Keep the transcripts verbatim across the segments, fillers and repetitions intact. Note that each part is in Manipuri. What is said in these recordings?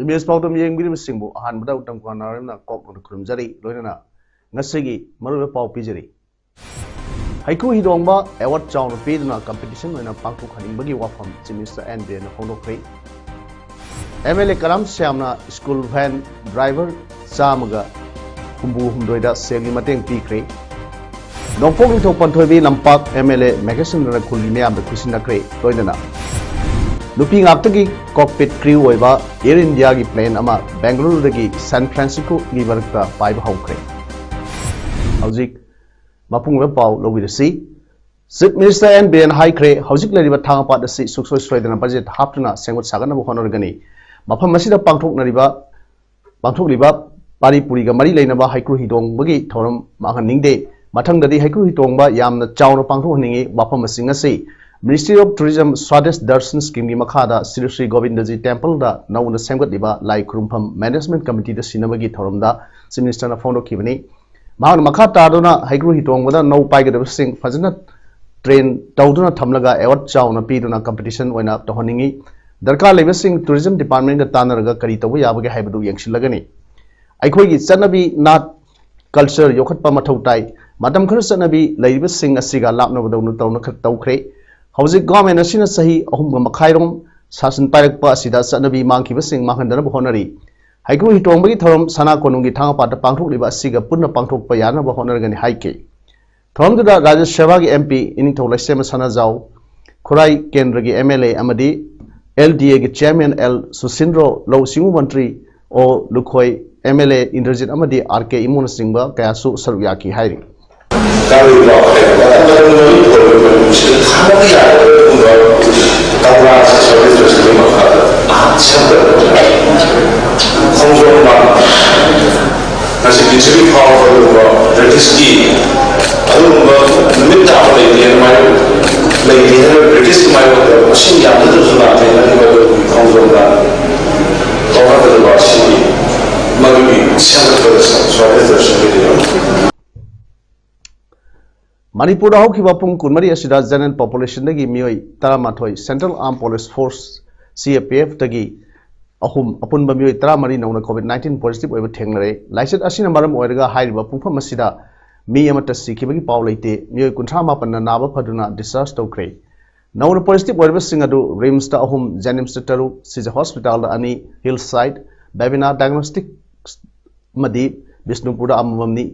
ꯃꯦꯁ ꯄꯥꯎꯗꯝ ꯌꯦꯡꯕꯤꯔꯤꯕꯁꯤꯡꯕꯨ ꯑꯍꯥꯟꯕꯗ ꯎꯇꯝ ꯀꯨꯃꯥꯔ ꯅꯥꯔꯦꯝꯅ ꯀꯣꯛꯅ ꯈꯨꯔꯨꯝꯖꯔꯤ꯫ ꯂꯣꯏꯅꯅ ꯉꯁꯤꯒꯤ ꯃꯔꯨꯑꯣꯏꯕ ꯄꯥꯎ ꯄꯤꯖꯔꯤ꯫ ꯍꯩꯀ꯭ꯔꯨ ꯍꯤꯗꯣꯡꯕ ꯑꯦꯋꯥꯔꯗ ꯆꯥꯎꯅ ꯄꯤꯗꯨꯅ ꯀꯝꯄꯤꯇꯤꯁꯟ ꯑꯣꯏꯅ ꯄꯥꯡꯊꯣꯛꯍꯟꯅꯤꯡꯕꯒꯤ ꯋꯥꯐꯝ ꯆꯤꯐ ꯃꯤꯅꯤꯁꯇꯔ ꯑꯦꯟ ꯕꯤꯔꯦꯟꯅ ꯐꯣꯡꯗꯣꯛꯈ꯭ꯔꯦ꯫ ꯑꯦꯝ ꯑꯦꯜ ꯑꯦ ꯀꯔꯥꯝ ꯁ꯭ꯌꯥꯝꯅ ꯁ꯭ꯀꯨꯜ ꯚꯦꯟ ꯗ꯭ꯔꯥꯏꯚꯔ ꯆꯥꯝꯃꯒ ꯍꯨꯝꯐꯨ ꯍꯨꯝꯗꯣꯏꯗ ꯁꯦꯜꯒꯤ ꯃꯇꯦꯡ ꯄꯤꯈ꯭ꯔꯦ꯫ ꯅꯣꯡꯄꯣꯛ ꯅꯤꯡꯊꯧ ꯄꯟꯊꯣꯏꯕꯤ ꯂꯝꯄꯥꯛ ꯑꯦꯝ ꯑꯦꯜ ꯑꯦ ꯃꯍꯦꯁꯆꯟꯗ꯭ꯔꯅ ꯈꯨꯜꯒꯤ ꯃꯤꯌꯥꯝꯗ ꯈꯨꯠꯁꯤꯟꯅꯈ꯭ꯔꯦ꯫ ꯂꯣꯏꯅꯅ ꯅꯨꯄꯤ ꯉꯥꯛꯇꯒꯤ ꯀꯣꯛꯄꯤꯠ ꯀ꯭ꯔꯤꯎ ꯑꯣꯏꯕ ꯑꯦꯌꯔ ꯏꯟꯗꯤꯌꯥꯒꯤ ꯄ꯭ꯂꯦꯟ ꯑꯃ ꯕꯦꯡꯒꯂꯨꯔꯨꯗꯒꯤ ꯁꯥꯟ ꯐ꯭ꯔꯥꯟꯁꯤꯁꯀꯣꯒꯤ ꯃꯔꯛꯇ ꯄꯥꯏꯕ ꯍꯧꯈ꯭ꯔꯦ꯫ ꯍꯧꯖꯤꯛ ꯃꯄꯨꯡ ꯑꯣꯏꯕ ꯄꯥꯎ ꯂꯧꯕꯤꯔꯁꯤ꯫ ꯆꯤꯐ ꯃꯤꯅꯤꯁꯇꯔ ꯑꯦꯟ ꯕꯤꯔꯦꯟ ꯍꯥꯏꯈ꯭ꯔꯦ, ꯍꯧꯖꯤꯛ ꯂꯩꯔꯤꯕ ꯊꯥꯡꯒꯄꯥꯠ ꯑꯁꯤ ꯁꯨꯡꯁꯣꯏ ꯁꯣꯏꯗꯅ ꯕꯖꯦꯠ ꯍꯥꯞꯇꯨꯅ ꯁꯦꯝꯒꯠ ꯁꯥꯒꯠꯅꯕ ꯍꯣꯠꯅꯔꯒꯅꯤ꯫ ꯃꯐꯝ ꯑꯁꯤꯗ ꯄꯥꯡꯊꯣꯛꯅꯔꯤꯕ ꯄꯥꯡꯊꯣꯛꯂꯤꯕ ꯄꯥꯔꯤ ꯄꯨꯔꯤꯒ ꯃꯔꯤ ꯂꯩꯅꯕ ꯍꯩꯀ꯭ꯔꯨ ꯍꯤꯗꯣꯡꯕꯒꯤ ꯊꯧꯔꯝ ꯃꯥꯡꯍꯟꯅꯤꯡꯗꯦ꯫ ꯃꯊꯪꯗꯗꯤ ꯍꯩꯀ꯭ꯔꯨ ꯍꯤꯗꯣꯡꯕ ꯌꯥꯝꯅ ꯆꯥꯎꯅ ꯄꯥꯡꯊꯣꯛꯍꯟꯅꯤꯡꯏ꯫ ꯋꯥꯐꯝ ꯑꯁꯤꯡ ꯑꯁꯤ Ministry of Tourism Swadesh Darshan Scheme ꯒꯤ ꯃꯈꯥꯗ ꯁ꯭ꯔꯤ ꯁ꯭ꯔꯤ ꯒꯣꯕꯤꯟꯗꯖꯤ ꯇꯦꯝꯄꯜꯗ ꯅꯧꯅ ꯁꯦꯝꯒꯠꯂꯤꯕ ꯂꯥꯏ ꯈꯨꯔꯨꯝꯐꯝ ꯃꯦꯅꯦꯖꯃꯦꯟꯠ ꯀꯃꯤꯇꯤꯗ ꯁꯤꯟꯅꯕꯒꯤ ꯊꯧꯔꯝꯗ ꯆꯤꯐ ꯃꯤꯅꯤꯁꯇꯔꯅ ꯐꯣꯡꯗꯣꯛꯈꯤꯕꯅꯤ꯫ ꯃꯍꯥꯛꯅ ꯃꯈꯥ ꯇꯥꯗꯨꯅ ꯍꯩꯀ꯭ꯔꯨ ꯍꯤꯗꯣꯡꯕꯗ ꯅꯧ ꯄꯥꯏꯒꯗꯕꯁꯤꯡ ꯐꯖꯅ ꯇ꯭ꯔꯦꯟ ꯇꯧꯗꯨꯅ ꯊꯝꯂꯒ ꯑꯦꯋꯥꯔꯗ ꯆꯥꯎꯅ ꯄꯤꯗꯨꯅ ꯀꯝꯄꯤꯇꯤꯁꯟ ꯑꯣꯏꯅ ꯇꯧꯍꯟꯅꯤꯡꯏ꯫ ꯗꯔꯀꯥꯔ ꯂꯩꯕꯁꯤꯡ ꯇꯨꯔꯤꯖꯝ ꯗꯤꯄꯥꯔꯠꯃꯦꯟꯒ ꯇꯥꯟꯅꯔꯒ ꯀꯔꯤ ꯇꯧꯕ ꯌꯥꯕꯒꯦ ꯍꯥꯏꯕꯗꯨ ꯌꯦꯡꯁꯤꯜꯂꯒꯅꯤ꯫ ꯑꯩꯈꯣꯏꯒꯤ ꯆꯠꯅꯕꯤ ꯅꯥꯠ ꯀꯜꯆꯔ ꯌꯣꯛꯈꯠꯄ ꯃꯊꯧ ꯇꯥꯏ꯫ ꯃꯇꯝ ꯈꯔ ꯆꯠꯅꯕꯤ ꯂꯩꯔꯤꯕꯁꯤꯡ ꯑꯁꯤꯒ ꯂꯥꯞꯅꯕꯗꯧꯅ ꯇꯧꯅ ꯈ-, ꯇꯧꯈ꯭ꯔꯦ꯫ ꯍꯧꯖꯤꯛ ꯒꯣꯔꯃꯦꯟ ꯑꯁꯤꯅ ꯆꯍꯤ ꯑꯍꯨꯝꯒ ꯃꯈꯥꯏꯔꯣꯝ ꯁꯥꯁꯟ ꯄꯥꯏꯔꯛꯄ ꯑꯁꯤꯗ ꯆꯠꯅꯕꯤ ꯃꯥꯡꯈꯤꯕꯁꯤꯡ ꯃꯥꯡꯍꯟꯗꯅꯕ ꯍꯣꯠꯅꯔꯤ꯫ ꯍꯩꯀ꯭ꯔꯨ ꯍꯤꯗꯣꯡꯕꯒꯤ ꯊꯧꯔꯝ ꯁꯅꯥ ꯀꯣꯅꯨꯡꯒꯤ ꯊꯥꯡꯒꯄꯥꯠꯇ ꯄꯥꯡꯊꯣꯛꯂꯤꯕ ꯑꯁꯤꯒ ꯄꯨꯟꯅ ꯄꯥꯡꯊꯣꯛꯄ ꯌꯥꯅꯕ ꯍꯣꯠꯅꯔꯒꯅꯤ ꯍꯥꯏꯈꯤ꯫ ꯊꯧꯔꯝꯗꯨꯗ ꯔꯥꯖ꯭ꯌ ꯁꯚꯥꯒꯤ ꯑꯦꯝ ꯄꯤ ꯏꯅꯤꯡꯊꯧ ꯂꯩꯁꯦꯝꯕ ꯁꯅꯥꯖꯥꯎ, ꯈꯨꯔꯥꯏ ꯀꯦꯟꯗ꯭ꯔꯒꯤ ꯑꯦꯝ ꯑꯦꯜ ꯑꯦ ꯑꯃꯗꯤ ꯑꯦꯜ ꯗꯤ ꯑꯦꯒꯤ ꯆꯤꯌꯥꯔꯃꯦꯟ ꯑꯦꯜ ꯁꯨꯁꯤꯟꯗ꯭ꯔꯣ, ꯂꯧꯎ ꯁꯤꯡꯎ ꯃꯟꯇ꯭ꯔꯤ ꯑꯣ ꯂꯨꯈꯣꯏ, ꯑꯦꯝ ꯑꯦꯜ ꯑꯦ ꯏꯟꯗ꯭ꯔꯖꯤꯠ ꯑꯃꯗꯤ ꯑꯥꯔ ꯀꯦ ꯏꯃꯣꯅꯆꯤꯡꯕ ꯀꯌꯥꯁꯨ ꯁꯔꯨꯛ ꯌꯥꯈꯤ ꯍꯥꯏꯔꯤ꯫ ꯀꯥꯡꯂꯨꯞ ꯂꯥꯎ ꯍꯥꯏꯔꯤꯕ ꯃꯇꯝ ꯃꯇꯝꯒꯤ ꯃꯔꯨꯞ ꯑꯣꯏꯕ ꯃꯅꯨꯡꯁꯤꯗ ꯊꯥꯡꯒꯠꯄ ꯌꯥꯗꯕ ꯑꯗꯨꯒꯨꯝꯕ ꯀꯪꯂꯥꯁꯤ ꯁꯔꯚꯤꯁ ꯇ꯭ꯔꯁꯀꯤ ꯃꯈꯥꯗ ꯑꯍꯥꯟꯕ ꯁꯦꯝꯒꯠꯄ ꯈꯣꯡꯖꯣꯝ ꯂꯥꯟ ꯉꯁꯤ ꯄ꯭ꯔꯤꯊꯤꯕꯤ ꯐꯥꯎꯕ ꯑꯗꯨꯒꯨꯝꯕ ꯕ꯭ꯔꯤꯇꯤꯁꯀꯤ ꯑꯗꯨꯒꯨꯝꯕ ꯅꯨꯃꯤꯠ ꯇꯥꯕ ꯂꯩꯇꯦ, ꯑꯗꯨꯃꯥꯏꯅ ꯂꯩꯇꯦ ꯍꯥꯏꯕ ꯕ꯭ꯔꯤꯇꯤꯁꯀꯤ ꯃꯥꯌꯣꯛꯇ ꯃꯁꯤꯡ ꯌꯥꯝꯅꯗꯕꯁꯨ ꯂꯥꯛꯇꯦ ꯍꯥꯏꯕ ꯑꯗꯨꯒꯤ ꯈꯣꯡꯖꯣꯝ ꯂꯥꯟ ꯇꯧꯅꯒꯗꯕ ꯑꯁꯤꯒꯤ ꯃꯗꯨꯒꯤ ꯁꯦꯝꯒꯠꯄꯗ ꯁ꯭ꯋꯥꯏꯗ ꯇꯧꯁꯤꯟꯕꯤꯔꯤꯕ ꯃꯅꯤꯄꯨꯔꯗ ꯍꯧꯈꯤꯕ ꯄꯨꯡ ꯀꯨꯟꯃꯔꯤ ꯑꯁꯤꯗ ꯖꯦꯅꯔꯦꯜ ꯄꯣꯄꯨꯂꯦꯁꯟꯗꯒꯤ ꯃꯤꯑꯣꯏ ꯇꯔꯥꯃꯥꯊꯣꯏ ꯁꯦꯟꯇ꯭ꯔꯦꯜ ꯑꯥꯔꯝ ꯄꯨꯂꯤꯁ ꯐꯣꯔꯁ, ꯁꯤ ꯑꯦ ꯄꯤ ꯑꯦꯐꯇꯒꯤ ꯑꯍꯨꯝ, ꯑꯄꯨꯟꯕ ꯃꯤꯑꯣꯏ ꯇꯔꯥꯃꯔꯤ ꯅꯧꯅ COVID nineteen positive ꯑꯣꯏꯕ ꯊꯦꯡꯅꯔꯦ꯫ ꯂꯥꯏꯆꯠ ꯑꯁꯤꯅ ꯃꯔꯝ ꯑꯣꯏꯔꯒ ꯍꯥꯏꯔꯤꯕ ꯄꯨꯡꯐꯝ ꯑꯁꯤꯗ ꯃꯤ ꯑꯃꯠꯇ ꯁꯤꯈꯤꯕꯒꯤ ꯄꯥꯎ ꯂꯩꯇꯦ꯫ ꯃꯤꯑꯣꯏ ꯀꯨꯟꯊ꯭ꯔꯥ ꯃꯥꯄꯟꯅ ꯅꯥꯕ ꯐꯗꯨꯅ discharge ꯇꯧꯈ꯭ꯔꯦ꯫ ꯅꯧꯅ positive ꯑꯣꯏꯔꯤꯕꯁꯤꯡ ꯑꯗꯨ RIMSꯇ ꯑꯍꯨꯝ, JNIMSꯇ ꯇꯔꯨꯛ, ꯁꯤꯖ ꯍꯣꯁꯄꯤꯇꯥꯜꯗ ꯑꯅꯤ, Hillside, Babina Diagnostics ꯑꯃꯗꯤ ꯕꯤꯁꯅꯨꯄꯨꯔꯗ ꯑꯃꯃꯝꯅꯤ꯫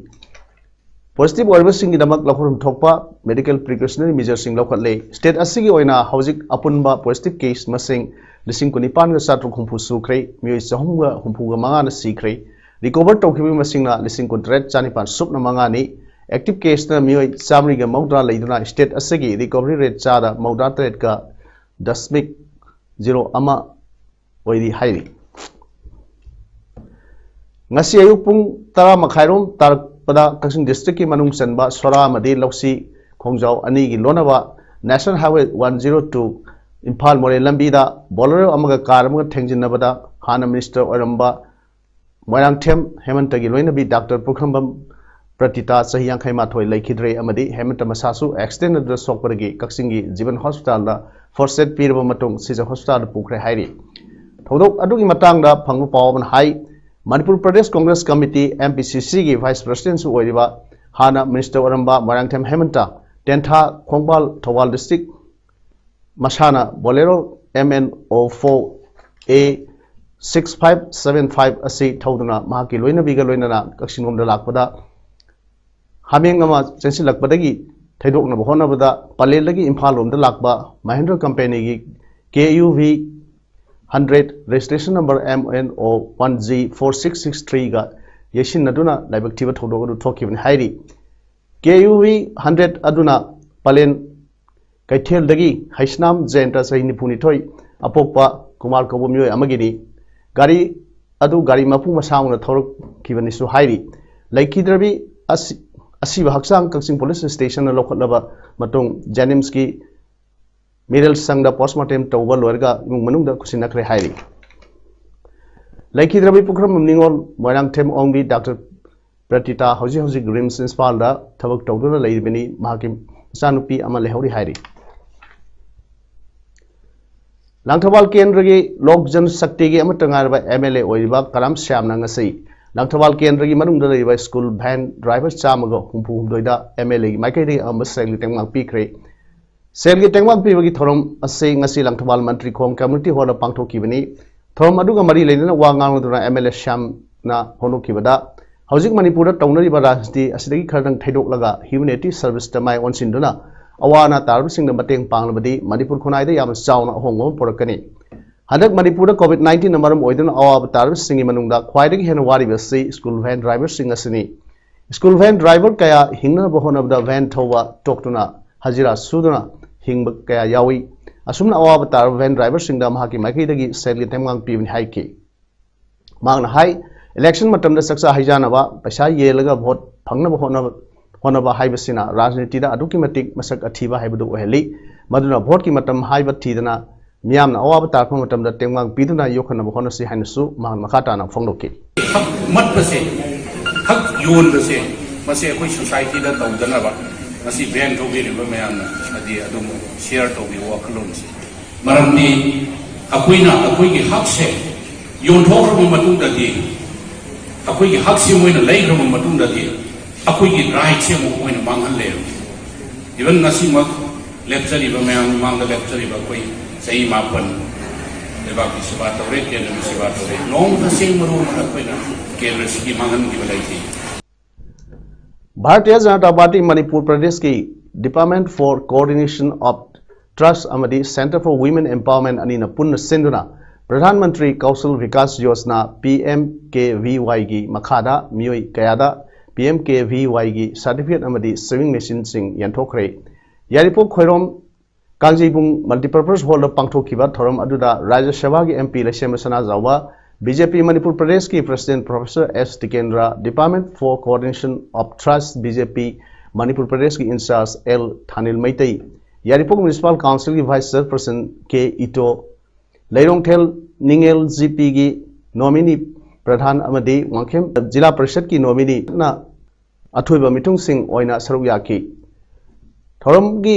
Positive ꯑꯣꯏꯔꯤꯕꯁꯤꯡꯒꯤꯗꯃꯛ ꯂꯧꯐꯝ ꯊꯣꯛꯄ medical precautionary measureꯁꯤꯡ ꯂꯧꯈꯠꯂꯦ꯫ State ꯑꯁꯤꯒꯤ ꯑꯣꯏꯅ ꯍꯧꯖꯤꯛ ꯑꯄꯨꯟꯕ positive case ꯃꯁꯤꯡ ꯂꯤꯁꯤꯡ ꯀꯨꯟꯅꯤꯄꯥꯟꯒ ꯆꯥꯇ꯭ꯔꯨꯛ ꯍꯨꯝꯐꯨ ꯁꯨꯈ꯭ꯔꯦ, ꯃꯤꯑꯣꯏ ꯆꯍꯨꯝꯒ ꯍꯨꯝꯐꯨꯒ ꯃꯉꯥꯅ ꯁꯤꯈ꯭ꯔꯦ꯫ Recover ꯇꯧꯈꯤꯕ ꯃꯁꯤꯡꯅ ꯂꯤꯁꯤꯡ ꯀꯨꯟꯇꯔꯦꯠ ꯆꯥꯅꯤꯄꯥꯟ ꯁꯨꯞꯅ ꯃꯉꯥꯅꯤ꯫ Active caseꯅ ꯃꯤꯑꯣꯏ ꯆꯥꯃꯔꯤꯒ ꯃꯧꯗ꯭ꯔꯥ ꯂꯩꯗꯨꯅ state ꯑꯁꯤꯒꯤ recovery rate ꯆꯥꯗ ꯃꯧꯗ꯭ꯔꯥ ꯇꯔꯦꯠꯀ ꯗꯁꯃꯤꯛ ꯖꯤꯔꯣ ꯑꯃ ꯑꯣꯏꯔꯤ ꯍꯥꯏꯔꯤ꯫ ꯉꯁꯤ ꯑꯌꯨꯛ ꯄꯨꯡ ꯇꯔꯥ ꯃꯈꯥꯏꯔꯣꯝ ꯇꯥꯔꯛꯄꯗ ꯀꯛꯆꯤꯡ districtꯀꯤ ꯃꯅꯨꯡ ꯆꯟꯕ ꯁꯣꯔꯥ ꯑꯃꯗꯤ ꯂꯧꯁꯤ ꯈꯣꯡꯖꯥꯎ ꯑꯅꯤꯒꯤ ꯂꯣꯟꯅꯕ National Highway one zero two Imphal ꯃꯣꯔꯦ ꯂꯝꯕꯤꯗ Bolero ꯑꯃꯒ car ꯑꯃꯒ ꯊꯦꯡꯖꯤꯟꯅꯕꯗ ꯍꯥꯟꯅ minister ꯑꯣꯏꯔꯝꯕ ꯃꯣꯏꯔꯥꯡꯊꯦꯝ ꯍꯦꯃꯟꯇꯒꯤ ꯂꯣꯏꯅꯕꯤ Doctor ꯄꯨꯈ꯭ꯔꯝꯕꯝ ꯄ꯭ꯔꯇꯤꯇꯥ ꯆꯍꯤ ꯌꯥꯡꯈꯩ ꯃꯥꯊꯣꯏ ꯂꯩꯈꯤꯗ꯭ꯔꯦ ꯑꯃꯗꯤ ꯍꯦꯃꯟꯇ ꯃꯁꯥꯁꯨ accident ꯑꯗꯨꯗ ꯁꯣꯛꯄꯗꯒꯤ ꯀꯛꯆꯤꯡꯒꯤ ꯖꯤꯕꯟ hospitalꯗ first aid ꯄꯤꯔꯕ ꯃꯇꯨꯡ ꯁꯤꯖ hospitalꯗ ꯄꯨꯈ꯭ꯔꯦ ꯍꯥꯏꯔꯤ꯫ ꯊꯧꯗꯣꯛ ꯑꯗꯨꯒꯤ ꯃꯇꯥꯡꯗ ꯐꯪꯕ ꯄꯥꯎ ꯑꯃꯅ ꯍꯥꯏ, Manipur Pradesh Congress Committee, MPCCꯒꯤ vice presidentꯁꯨ ꯑꯣꯏꯔꯤꯕ ꯍꯥꯟꯅ minister ꯑꯣꯏꯔꯝꯕ ꯃꯣꯏꯔꯥꯡꯊꯦꯝ ꯍꯦꯃꯟꯇ ꯇꯦꯟꯊꯥ ꯈꯣꯡꯕꯥꯜ ꯊꯧꯕꯥꯜ district ꯃꯁꯥꯅ Bolero MNO four A six five seven five ꯑꯁꯤ ꯊꯧꯗꯨꯅ ꯃꯍꯥꯛꯀꯤ ꯂꯣꯏꯅꯕꯤꯒ ꯂꯣꯏꯅꯅ ꯀꯛꯆꯤꯡꯂꯣꯝꯗ ꯂꯥꯛꯄꯗ ꯍꯥꯃꯦꯡ ꯑꯃ ꯆꯦꯟꯁꯤꯜꯂꯛꯄꯗꯒꯤ ꯊꯩꯗꯣꯛꯅꯕ ꯍꯣꯠꯅꯕꯗ ꯄꯂꯦꯜꯗꯒꯤ ꯏꯝꯐꯥꯜ ꯂꯣꯝꯗ ꯂꯥꯛꯄ Mahindra companyꯒꯤ KUV hundred registration number MNO one G four six six threeꯒ ꯌꯩꯁꯤꯟꯅꯗꯨꯅ ꯂꯥꯏꯕꯛ ꯊꯤꯕ ꯊꯧꯗꯣꯛ ꯑꯗꯨ ꯊꯣꯛꯈꯤꯕꯅꯤ ꯍꯥꯏꯔꯤ꯫ KUV hundred ꯑꯗꯨꯅ ꯄꯂꯦꯟ ꯀꯩꯊꯦꯜꯗꯒꯤ ꯍꯩꯁꯅꯥꯝ ꯖꯌꯟꯇ ꯆꯍꯤ ꯅꯤꯐꯨꯅꯤꯊꯣꯏ ꯑꯄꯣꯛꯄ ꯀꯨꯃꯥꯔ ꯀꯧꯕ ꯃꯤꯑꯣꯏ ꯑꯃꯒꯤꯅꯤ꯫ ꯒꯥꯔꯤ ꯑꯗꯨ ꯒꯥꯔꯤ ꯃꯄꯨ ꯃꯁꯥꯃꯛꯅ ꯊꯧꯔꯛꯈꯤꯕꯅꯤꯁꯨ ꯍꯥꯏꯔꯤ꯫ ꯂꯩꯈꯤꯗ꯭ꯔꯕꯤ ꯑꯁꯤ-, ꯑꯁꯤꯕ ꯍꯛꯆꯥꯡ ꯀꯛꯆꯤꯡ police stationꯅ ꯂꯧꯈꯠꯂꯕ ꯃꯇꯨꯡ JNIMSꯀꯤ ꯃꯤꯔꯦꯜ ꯁꯪꯗ postmortem ꯇꯧꯕ ꯂꯣꯏꯔꯒ ꯏꯃꯨꯡ ꯃꯅꯨꯡꯗ ꯈꯨꯠꯁꯤꯟꯅꯈ꯭ꯔꯦ ꯍꯥꯏꯔꯤ꯫ ꯂꯩꯈꯤꯗ꯭ꯔꯕꯤ ꯄꯨꯈ꯭ꯔꯝꯕꯝ ꯅꯤꯉꯣꯜ ꯃꯣꯏꯔꯥꯡꯊꯦꯝ ꯑꯣꯡꯕꯤ Doctor ꯄ꯭ꯔꯇꯤꯇꯥ ꯍꯧꯖꯤꯛ ꯍꯧꯖꯤꯛ RIMS ꯏꯝꯐꯥꯜꯗ ꯊꯕꯛ ꯇꯧꯗꯨꯅ ꯂꯩꯔꯤꯕꯅꯤ꯫ ꯃꯍꯥꯛꯀꯤ ꯃꯆꯥꯅꯨꯄꯤ ꯑꯃ ꯂꯩꯍꯧꯔꯤ ꯍꯥꯏꯔꯤ꯫ ꯂꯥꯡꯊꯕꯥꯜ ꯀꯦꯟꯗ꯭ꯔꯒꯤ ꯂꯣꯛ ꯖꯟ ꯁꯛꯇꯤꯒꯤ ꯑꯃꯠꯇ ꯉꯥꯏꯔꯕ ꯑꯦꯝ ꯑꯦꯜ ꯑꯦ ꯑꯣꯏꯔꯤꯕ ꯀꯔꯥꯝ ꯁ꯭ꯌꯥꯝꯅ ꯉꯁꯤ ꯂꯥꯡꯊꯕꯥꯜ ꯀꯦꯟꯗ꯭ꯔꯒꯤ ꯃꯅꯨꯡꯗ ꯂꯩꯔꯤꯕ ꯁ꯭ꯀꯨꯜ ꯚꯦꯟ ꯗ꯭ꯔꯥꯏꯚꯔ ꯆꯥꯝꯃꯒ ꯍꯨꯝꯐꯨ ꯍꯨꯝꯗꯣꯏꯗ ꯑꯦꯝ ꯑꯦꯜ ꯑꯦꯒꯤ ꯃꯥꯏꯀꯩꯗꯒꯤ ꯑꯉꯝꯕ ꯁꯦꯜꯒꯤ ꯇꯦꯡꯕꯥꯡ ꯄꯤꯈ꯭ꯔꯦ꯫ ꯁꯦꯜꯒꯤ ꯇꯦꯡꯕꯥꯡ ꯄꯤꯕꯒꯤ ꯊꯧꯔꯝ ꯑꯁꯤ ꯉꯁꯤ ꯂꯥꯡꯊꯕꯥꯜ ꯃꯟꯇ꯭ꯔꯤ ꯈꯣꯡ ꯀꯝꯃ꯭ꯌꯨꯅꯤꯇꯤ ꯍꯣꯜꯗ ꯄꯥꯡꯊꯣꯛꯈꯤꯕꯅꯤ꯫ ꯊꯧꯔꯝ ꯑꯗꯨꯒ ꯃꯔꯤ ꯂꯩꯅꯅ ꯋꯥ ꯉꯥꯡꯂꯗꯨꯅ ꯑꯦꯝ ꯑꯦꯜ ꯑꯦ ꯁ꯭ꯌꯥꯝꯅ ꯐꯣꯡꯗꯣꯛꯈꯤꯕꯗ, ꯍꯧꯖꯤꯛ ꯃꯅꯤꯄꯨꯔꯗ ꯇꯧꯅꯔꯤꯕ ꯔꯥꯖꯅꯤꯇꯤ ꯑꯁꯤꯗꯒꯤ ꯈꯔꯗꯪ ꯊꯩꯗꯣꯛꯂꯒ ꯍ꯭ꯌꯨꯃꯦꯅꯤꯇꯤ ꯁꯔꯚꯤꯁꯇ ꯃꯥꯏ ꯑꯣꯟꯁꯤꯟꯗꯨꯅ ꯑꯋꯥ ꯑꯅꯥ ꯇꯥꯔꯕꯁꯤꯡꯗ ꯃꯇꯦꯡ ꯄꯥꯡꯂꯕꯗꯤ ꯃꯅꯤꯄꯨꯔ ꯈꯨꯟꯅꯥꯏꯗ ꯌꯥꯝꯅ ꯆꯥꯎꯅ ꯑꯍꯣꯡꯕ ꯑꯃ ꯄꯨꯔꯛꯀꯅꯤ꯫ ꯍꯟꯗꯛ ꯃꯅꯤꯄꯨꯔꯗ ꯀꯣꯚꯤꯗ ꯅꯥꯏꯟꯇꯤꯟꯅ ꯃꯔꯝ ꯑꯣꯏꯗꯨꯅ ꯑꯋꯥꯕ ꯇꯥꯔꯕꯁꯤꯡꯒꯤ ꯃꯅꯨꯡꯗ ꯈ꯭ꯋꯥꯏꯗꯒꯤ ꯍꯦꯟꯅ ꯋꯥꯔꯤꯕ ꯑꯁꯤ ꯁ꯭ꯀꯨꯜ ꯚꯦꯟ ꯗ꯭ꯔꯥꯏꯚꯔꯁꯤꯡ ꯑꯁꯤꯅꯤ꯫ ꯁ꯭ꯀꯨꯜ ꯚꯦꯟ ꯗ꯭ꯔꯥꯏꯚꯔ ꯀꯌꯥ ꯍꯤꯡꯅꯅꯕ ꯍꯣꯠꯅꯕꯗ ꯚꯦꯟ ꯊꯧꯕ ꯇꯣꯛꯇꯨꯅ ꯍꯖꯤꯔꯥ ꯁꯨꯗꯨꯅ ꯍꯤꯡꯕ ꯀꯌꯥ ꯌꯥꯎꯏ꯫ ꯑꯁꯨꯝꯅ ꯑꯋꯥꯕ ꯇꯥꯔꯕ ꯚꯦꯟ ꯗ꯭ꯔꯥꯏꯚꯔꯁꯤꯡꯗ ꯃꯍꯥꯛꯀꯤ ꯃꯥꯏꯀꯩꯗꯒꯤ ꯁꯦꯜꯒꯤ ꯇꯦꯡꯕꯥꯡ ꯄꯤꯕꯅꯤ ꯍꯥꯏꯈꯤ꯫ ꯃꯍꯥꯛꯅ ꯍꯥꯏ, ꯏꯂꯦꯛꯁꯟ ꯃꯇꯝꯗ ꯆꯥꯛꯆꯥ ꯍꯩꯖꯥꯅꯕ, ꯄꯩꯁꯥ ꯌꯦꯜꯂꯒ ꯚꯣꯠ ꯐꯪꯅꯕ ꯍꯣꯠꯅꯕ, ꯍꯣꯠꯅꯕ ꯍꯥꯏꯕꯁꯤꯅ ꯔꯥꯖꯅꯤꯇꯤꯗ ꯑꯗꯨꯛꯀꯤ ꯃꯇꯤꯛ ꯃꯁꯛ ꯑꯊꯤꯕ ꯍꯥꯏꯕꯗꯨ ꯑꯣꯏꯍꯜꯂꯤ꯫ ꯃꯗꯨꯅ ꯚꯣꯠꯀꯤ ꯃꯇꯝ ꯍꯥꯏꯕ ꯊꯤꯗꯅ ꯃꯤꯌꯥꯝꯅ ꯑꯋꯥꯕ ꯇꯥꯔꯛꯄ ꯃꯇꯝꯗ ꯇꯦꯡꯕꯥꯡ ꯄꯤꯗꯨꯅ ꯌꯣꯛꯈꯠꯅꯕ ꯍꯣꯠꯅꯁꯤ ꯍꯥꯏꯅꯁꯨ ꯃꯍꯥꯛ ꯃꯈꯥ ꯇꯥꯅ ꯐꯣꯡꯗꯣꯛꯈꯤ꯫ ꯍꯛ ꯃꯠꯄꯁꯦ, ꯍꯛ ꯌꯣꯟꯕꯁꯦ, ꯃꯁꯤ ꯑꯩꯈꯣꯏ ꯁꯣꯁꯥꯏꯇꯤꯗ ꯇꯧꯗꯅꯕ ꯉꯁꯤ ꯚꯦꯟ ꯊꯧꯕꯤꯔꯤꯕ ꯃꯌꯥꯝꯅ ꯍꯥꯏꯗꯤ ꯑꯗꯨꯝ ꯁꯤꯌꯔ ꯇꯧꯕꯤꯌꯨ ꯋꯥꯈꯜꯂꯣꯟꯁꯦ꯫ ꯃꯔꯝꯗꯤ ꯑꯩꯈꯣꯏꯅ ꯑꯩꯈꯣꯏꯒꯤ ꯍꯛꯁꯦ ꯌꯣꯟꯊꯣꯛꯈ꯭ꯔꯕ ꯃꯇꯨꯡꯗꯗꯤ, ꯑꯩꯈꯣꯏꯒꯤ ꯍꯛꯁꯦ ꯃꯣꯏꯅ ꯂꯩꯈ꯭ꯔꯕ ꯃꯇꯨꯡꯗꯗꯤ ꯑꯩꯈꯣꯏꯒꯤ ꯔꯥꯏꯠꯁꯦ ꯑꯃꯨꯛ ꯃꯣꯏꯅ ꯃꯥꯡꯍꯜꯂꯦꯕ꯫ ꯏꯚꯟ ꯉꯁꯤꯃꯛ ꯂꯦꯞꯆꯔꯤꯕ ꯃꯌꯥꯝ ꯃꯃꯥꯡꯗ ꯂꯦꯞꯆꯔꯤꯕ ꯑꯩꯈꯣꯏ ꯆꯍꯤ ꯃꯥꯄꯟ ꯂꯩꯕꯥꯛꯀꯤ ꯁꯦꯕꯥ ꯇꯧꯔꯦ, ꯀꯦꯟꯗ꯭ꯔꯒꯤ ꯁꯦꯕꯥ ꯇꯧꯔꯦ꯫ ꯅꯣꯡꯃꯇ ꯆꯦꯡ ꯃꯔꯨ ꯑꯃ ꯑꯩꯈꯣꯏꯅ ꯀꯦꯟꯗ꯭ꯔꯁꯤꯒꯤ ꯃꯥꯡꯍꯟꯈꯤꯕ ꯂꯩꯇꯦ꯫ ꯚꯥꯔꯇꯤꯌ ꯖꯅꯇꯥ ꯄꯥꯔꯇꯤ ꯃꯅꯤꯄꯨꯔ ꯄ꯭ꯔꯗꯦꯁꯀꯤ Department for Coordination of Trust ꯑꯃꯗꯤ Centre for Women Empowerment ꯑꯅꯤꯅ ꯄꯨꯟꯅ ꯁꯤꯟꯗꯨꯅ Pradhan Mantri Kaushal Vikas Yojana, P M K V ꯋꯥꯏꯒꯤ ꯃꯈꯥꯗ ꯃꯤꯑꯣꯏ ꯀꯌꯥꯗ ꯄꯤ ꯑꯦꯝ ꯀꯦ ꯚꯤ ꯋꯥꯏꯒꯤ ꯁꯥꯔꯇꯤꯐꯤꯀꯦꯠ ꯑꯃꯗꯤ ꯁꯦꯚꯤꯡ ꯃꯦꯆꯤꯟꯁꯤꯡ ꯌꯦꯟꯊꯣꯛꯈ꯭ꯔꯦ꯫ ꯌꯥꯏꯔꯤꯄꯣꯛ ꯈꯣꯏꯔꯣꯝ ꯀꯥꯡꯖꯩꯕꯨꯡ ꯃꯜꯇꯤꯄꯔꯄꯁ ꯍꯣꯜꯗ ꯄꯥꯡꯊꯣꯛꯈꯤꯕ ꯊꯧꯔꯝ ꯑꯗꯨꯗ ꯔꯥꯖ꯭ꯌ ꯁꯚꯥꯒꯤ M P Leishemba Sanajaoba, B J P Manipur ꯄ꯭ꯔꯗꯦꯁꯀꯤ president professor S Tikendra, Department for Coordination of Trust, B J P Manipur ꯄ꯭ꯔꯗꯦꯁꯀꯤ in charge L Thanil Meitei, Yairipok municipal ꯀꯥꯎꯟꯁꯤꯜꯒꯤ vice chairperson K Ito, ꯂꯩꯔꯣꯡꯊꯦꯜ ꯅꯤꯡꯉꯦꯜ G ꯄꯤꯒꯤ ꯅꯣꯃꯤꯅꯤ ꯄ꯭ꯔꯙꯥꯟ ꯑꯃꯗꯤ ꯋꯥꯡꯈꯦꯝ ꯖꯤꯂꯥ ꯄꯔꯤꯁꯠꯀꯤ ꯅꯣꯃꯤꯅꯤꯅ ꯑꯊꯣꯏꯕ ꯃꯤꯊꯨꯡꯁꯤꯡ ꯑꯣꯏꯅ ꯁꯔꯨꯛ ꯌꯥꯈꯤ꯫ ꯊꯧꯔꯝꯒꯤ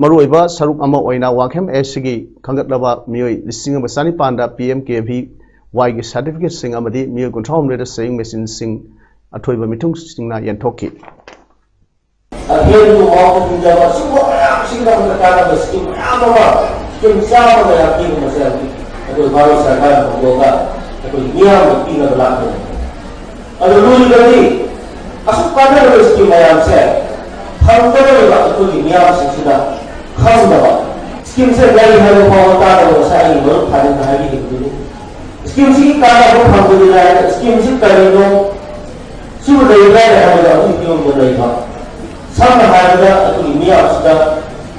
ꯃꯔꯨꯑꯣꯏꯕ ꯁꯔꯨꯛ ꯑꯃ ꯑꯣꯏꯅ ꯋꯥꯡꯈꯦꯝ ꯑꯦꯁ ꯁꯤꯒꯤ ꯈꯟꯒꯠꯂꯕ ꯃꯤꯑꯣꯏ ꯂꯤꯁꯤꯡ ꯑꯃ ꯆꯅꯤꯄꯥꯟꯗ ꯄꯤ ꯑꯦꯝ ꯀꯦ ꯚꯤ ꯋꯥꯏꯒꯤ ꯁꯥꯔꯇꯤꯐꯤꯀꯦꯠꯁꯤꯡ ꯑꯃꯗꯤ ꯃꯤꯑꯣꯏ ꯀꯨꯟꯊ꯭ꯔꯥ ꯍꯨꯝꯗꯣꯏꯗ ꯁꯦꯌꯤꯡ ꯃꯦꯆꯤꯟꯁꯤꯡ ꯑꯊꯣꯏꯕ ꯃꯤꯊꯨꯡꯁꯤꯡꯅ ꯌꯦꯟꯊꯣꯛꯈꯤ꯫ ꯑꯊꯦꯡꯕ ꯋꯥꯐꯝꯗ ꯑꯁꯤꯒꯨꯝꯕ ꯃꯌꯥꯝꯁꯤꯒꯤꯗꯃꯛꯇ ꯀꯥꯟꯅꯕ ꯁ꯭ꯀꯤꯝ ꯃꯌꯥꯝ ꯑꯃ, ꯁ꯭ꯀꯤꯝ ꯆꯥꯝꯃ ꯃꯌꯥ ꯄꯤꯕ ꯃꯁꯦ ꯍꯧꯖꯤꯛ ꯑꯩꯈꯣꯏ ꯚꯥꯔꯠ ꯁꯔꯀꯥꯔꯅ ꯍꯧꯗꯣꯛꯑꯒ ꯑꯩꯈꯣꯏ ꯃꯤꯌꯥꯝꯗ ꯄꯤꯅꯕ ꯂꯥꯛꯄꯅꯤ꯫ ꯑꯗꯨ ꯂꯣꯏꯔꯒꯗꯤ ꯑꯁꯨꯛ ꯀꯥꯟꯅꯔꯕ ꯁ꯭ꯀꯤꯝ ꯃꯌꯥꯝꯁꯦ ꯐꯪꯒꯗꯧꯔꯤꯕ ꯑꯩꯈꯣꯏꯒꯤ ꯃꯤꯌꯥꯝꯁꯤꯡꯁꯤꯅ ꯈꯪꯗꯕ, ꯁ꯭ꯀꯤꯝꯁꯦ ꯂꯩ ꯍꯥꯏꯕ ꯐꯥꯎꯕ ꯇꯥꯗꯕ ꯉꯁꯥꯏ ꯑꯩꯒꯤ ꯃꯔꯨꯞ ꯊꯥꯅꯤꯡꯕ ꯍꯥꯏꯕꯤꯈꯤꯕꯗꯨꯅꯤ꯫ ꯁ꯭ꯀꯤꯝꯁꯤꯒꯤ ꯀꯥꯟꯅꯕ ꯐꯪꯕꯗꯨꯅ ꯍꯥꯏꯔꯒ ꯁ꯭ꯀꯤꯝꯁꯤ ꯀꯔꯤꯅꯣ, ꯁꯤꯕꯨ ꯂꯩꯕ꯭ꯔꯥ ꯍꯥꯏꯕꯗ ꯑꯗꯨꯒꯤ ꯐꯤꯕꯝꯗ ꯂꯩꯕ꯫ ꯁꯝꯅ ꯍꯥꯏꯔꯕꯗ ꯑꯩꯈꯣꯏꯒꯤ ꯃꯤꯌꯥꯝꯁꯤꯗ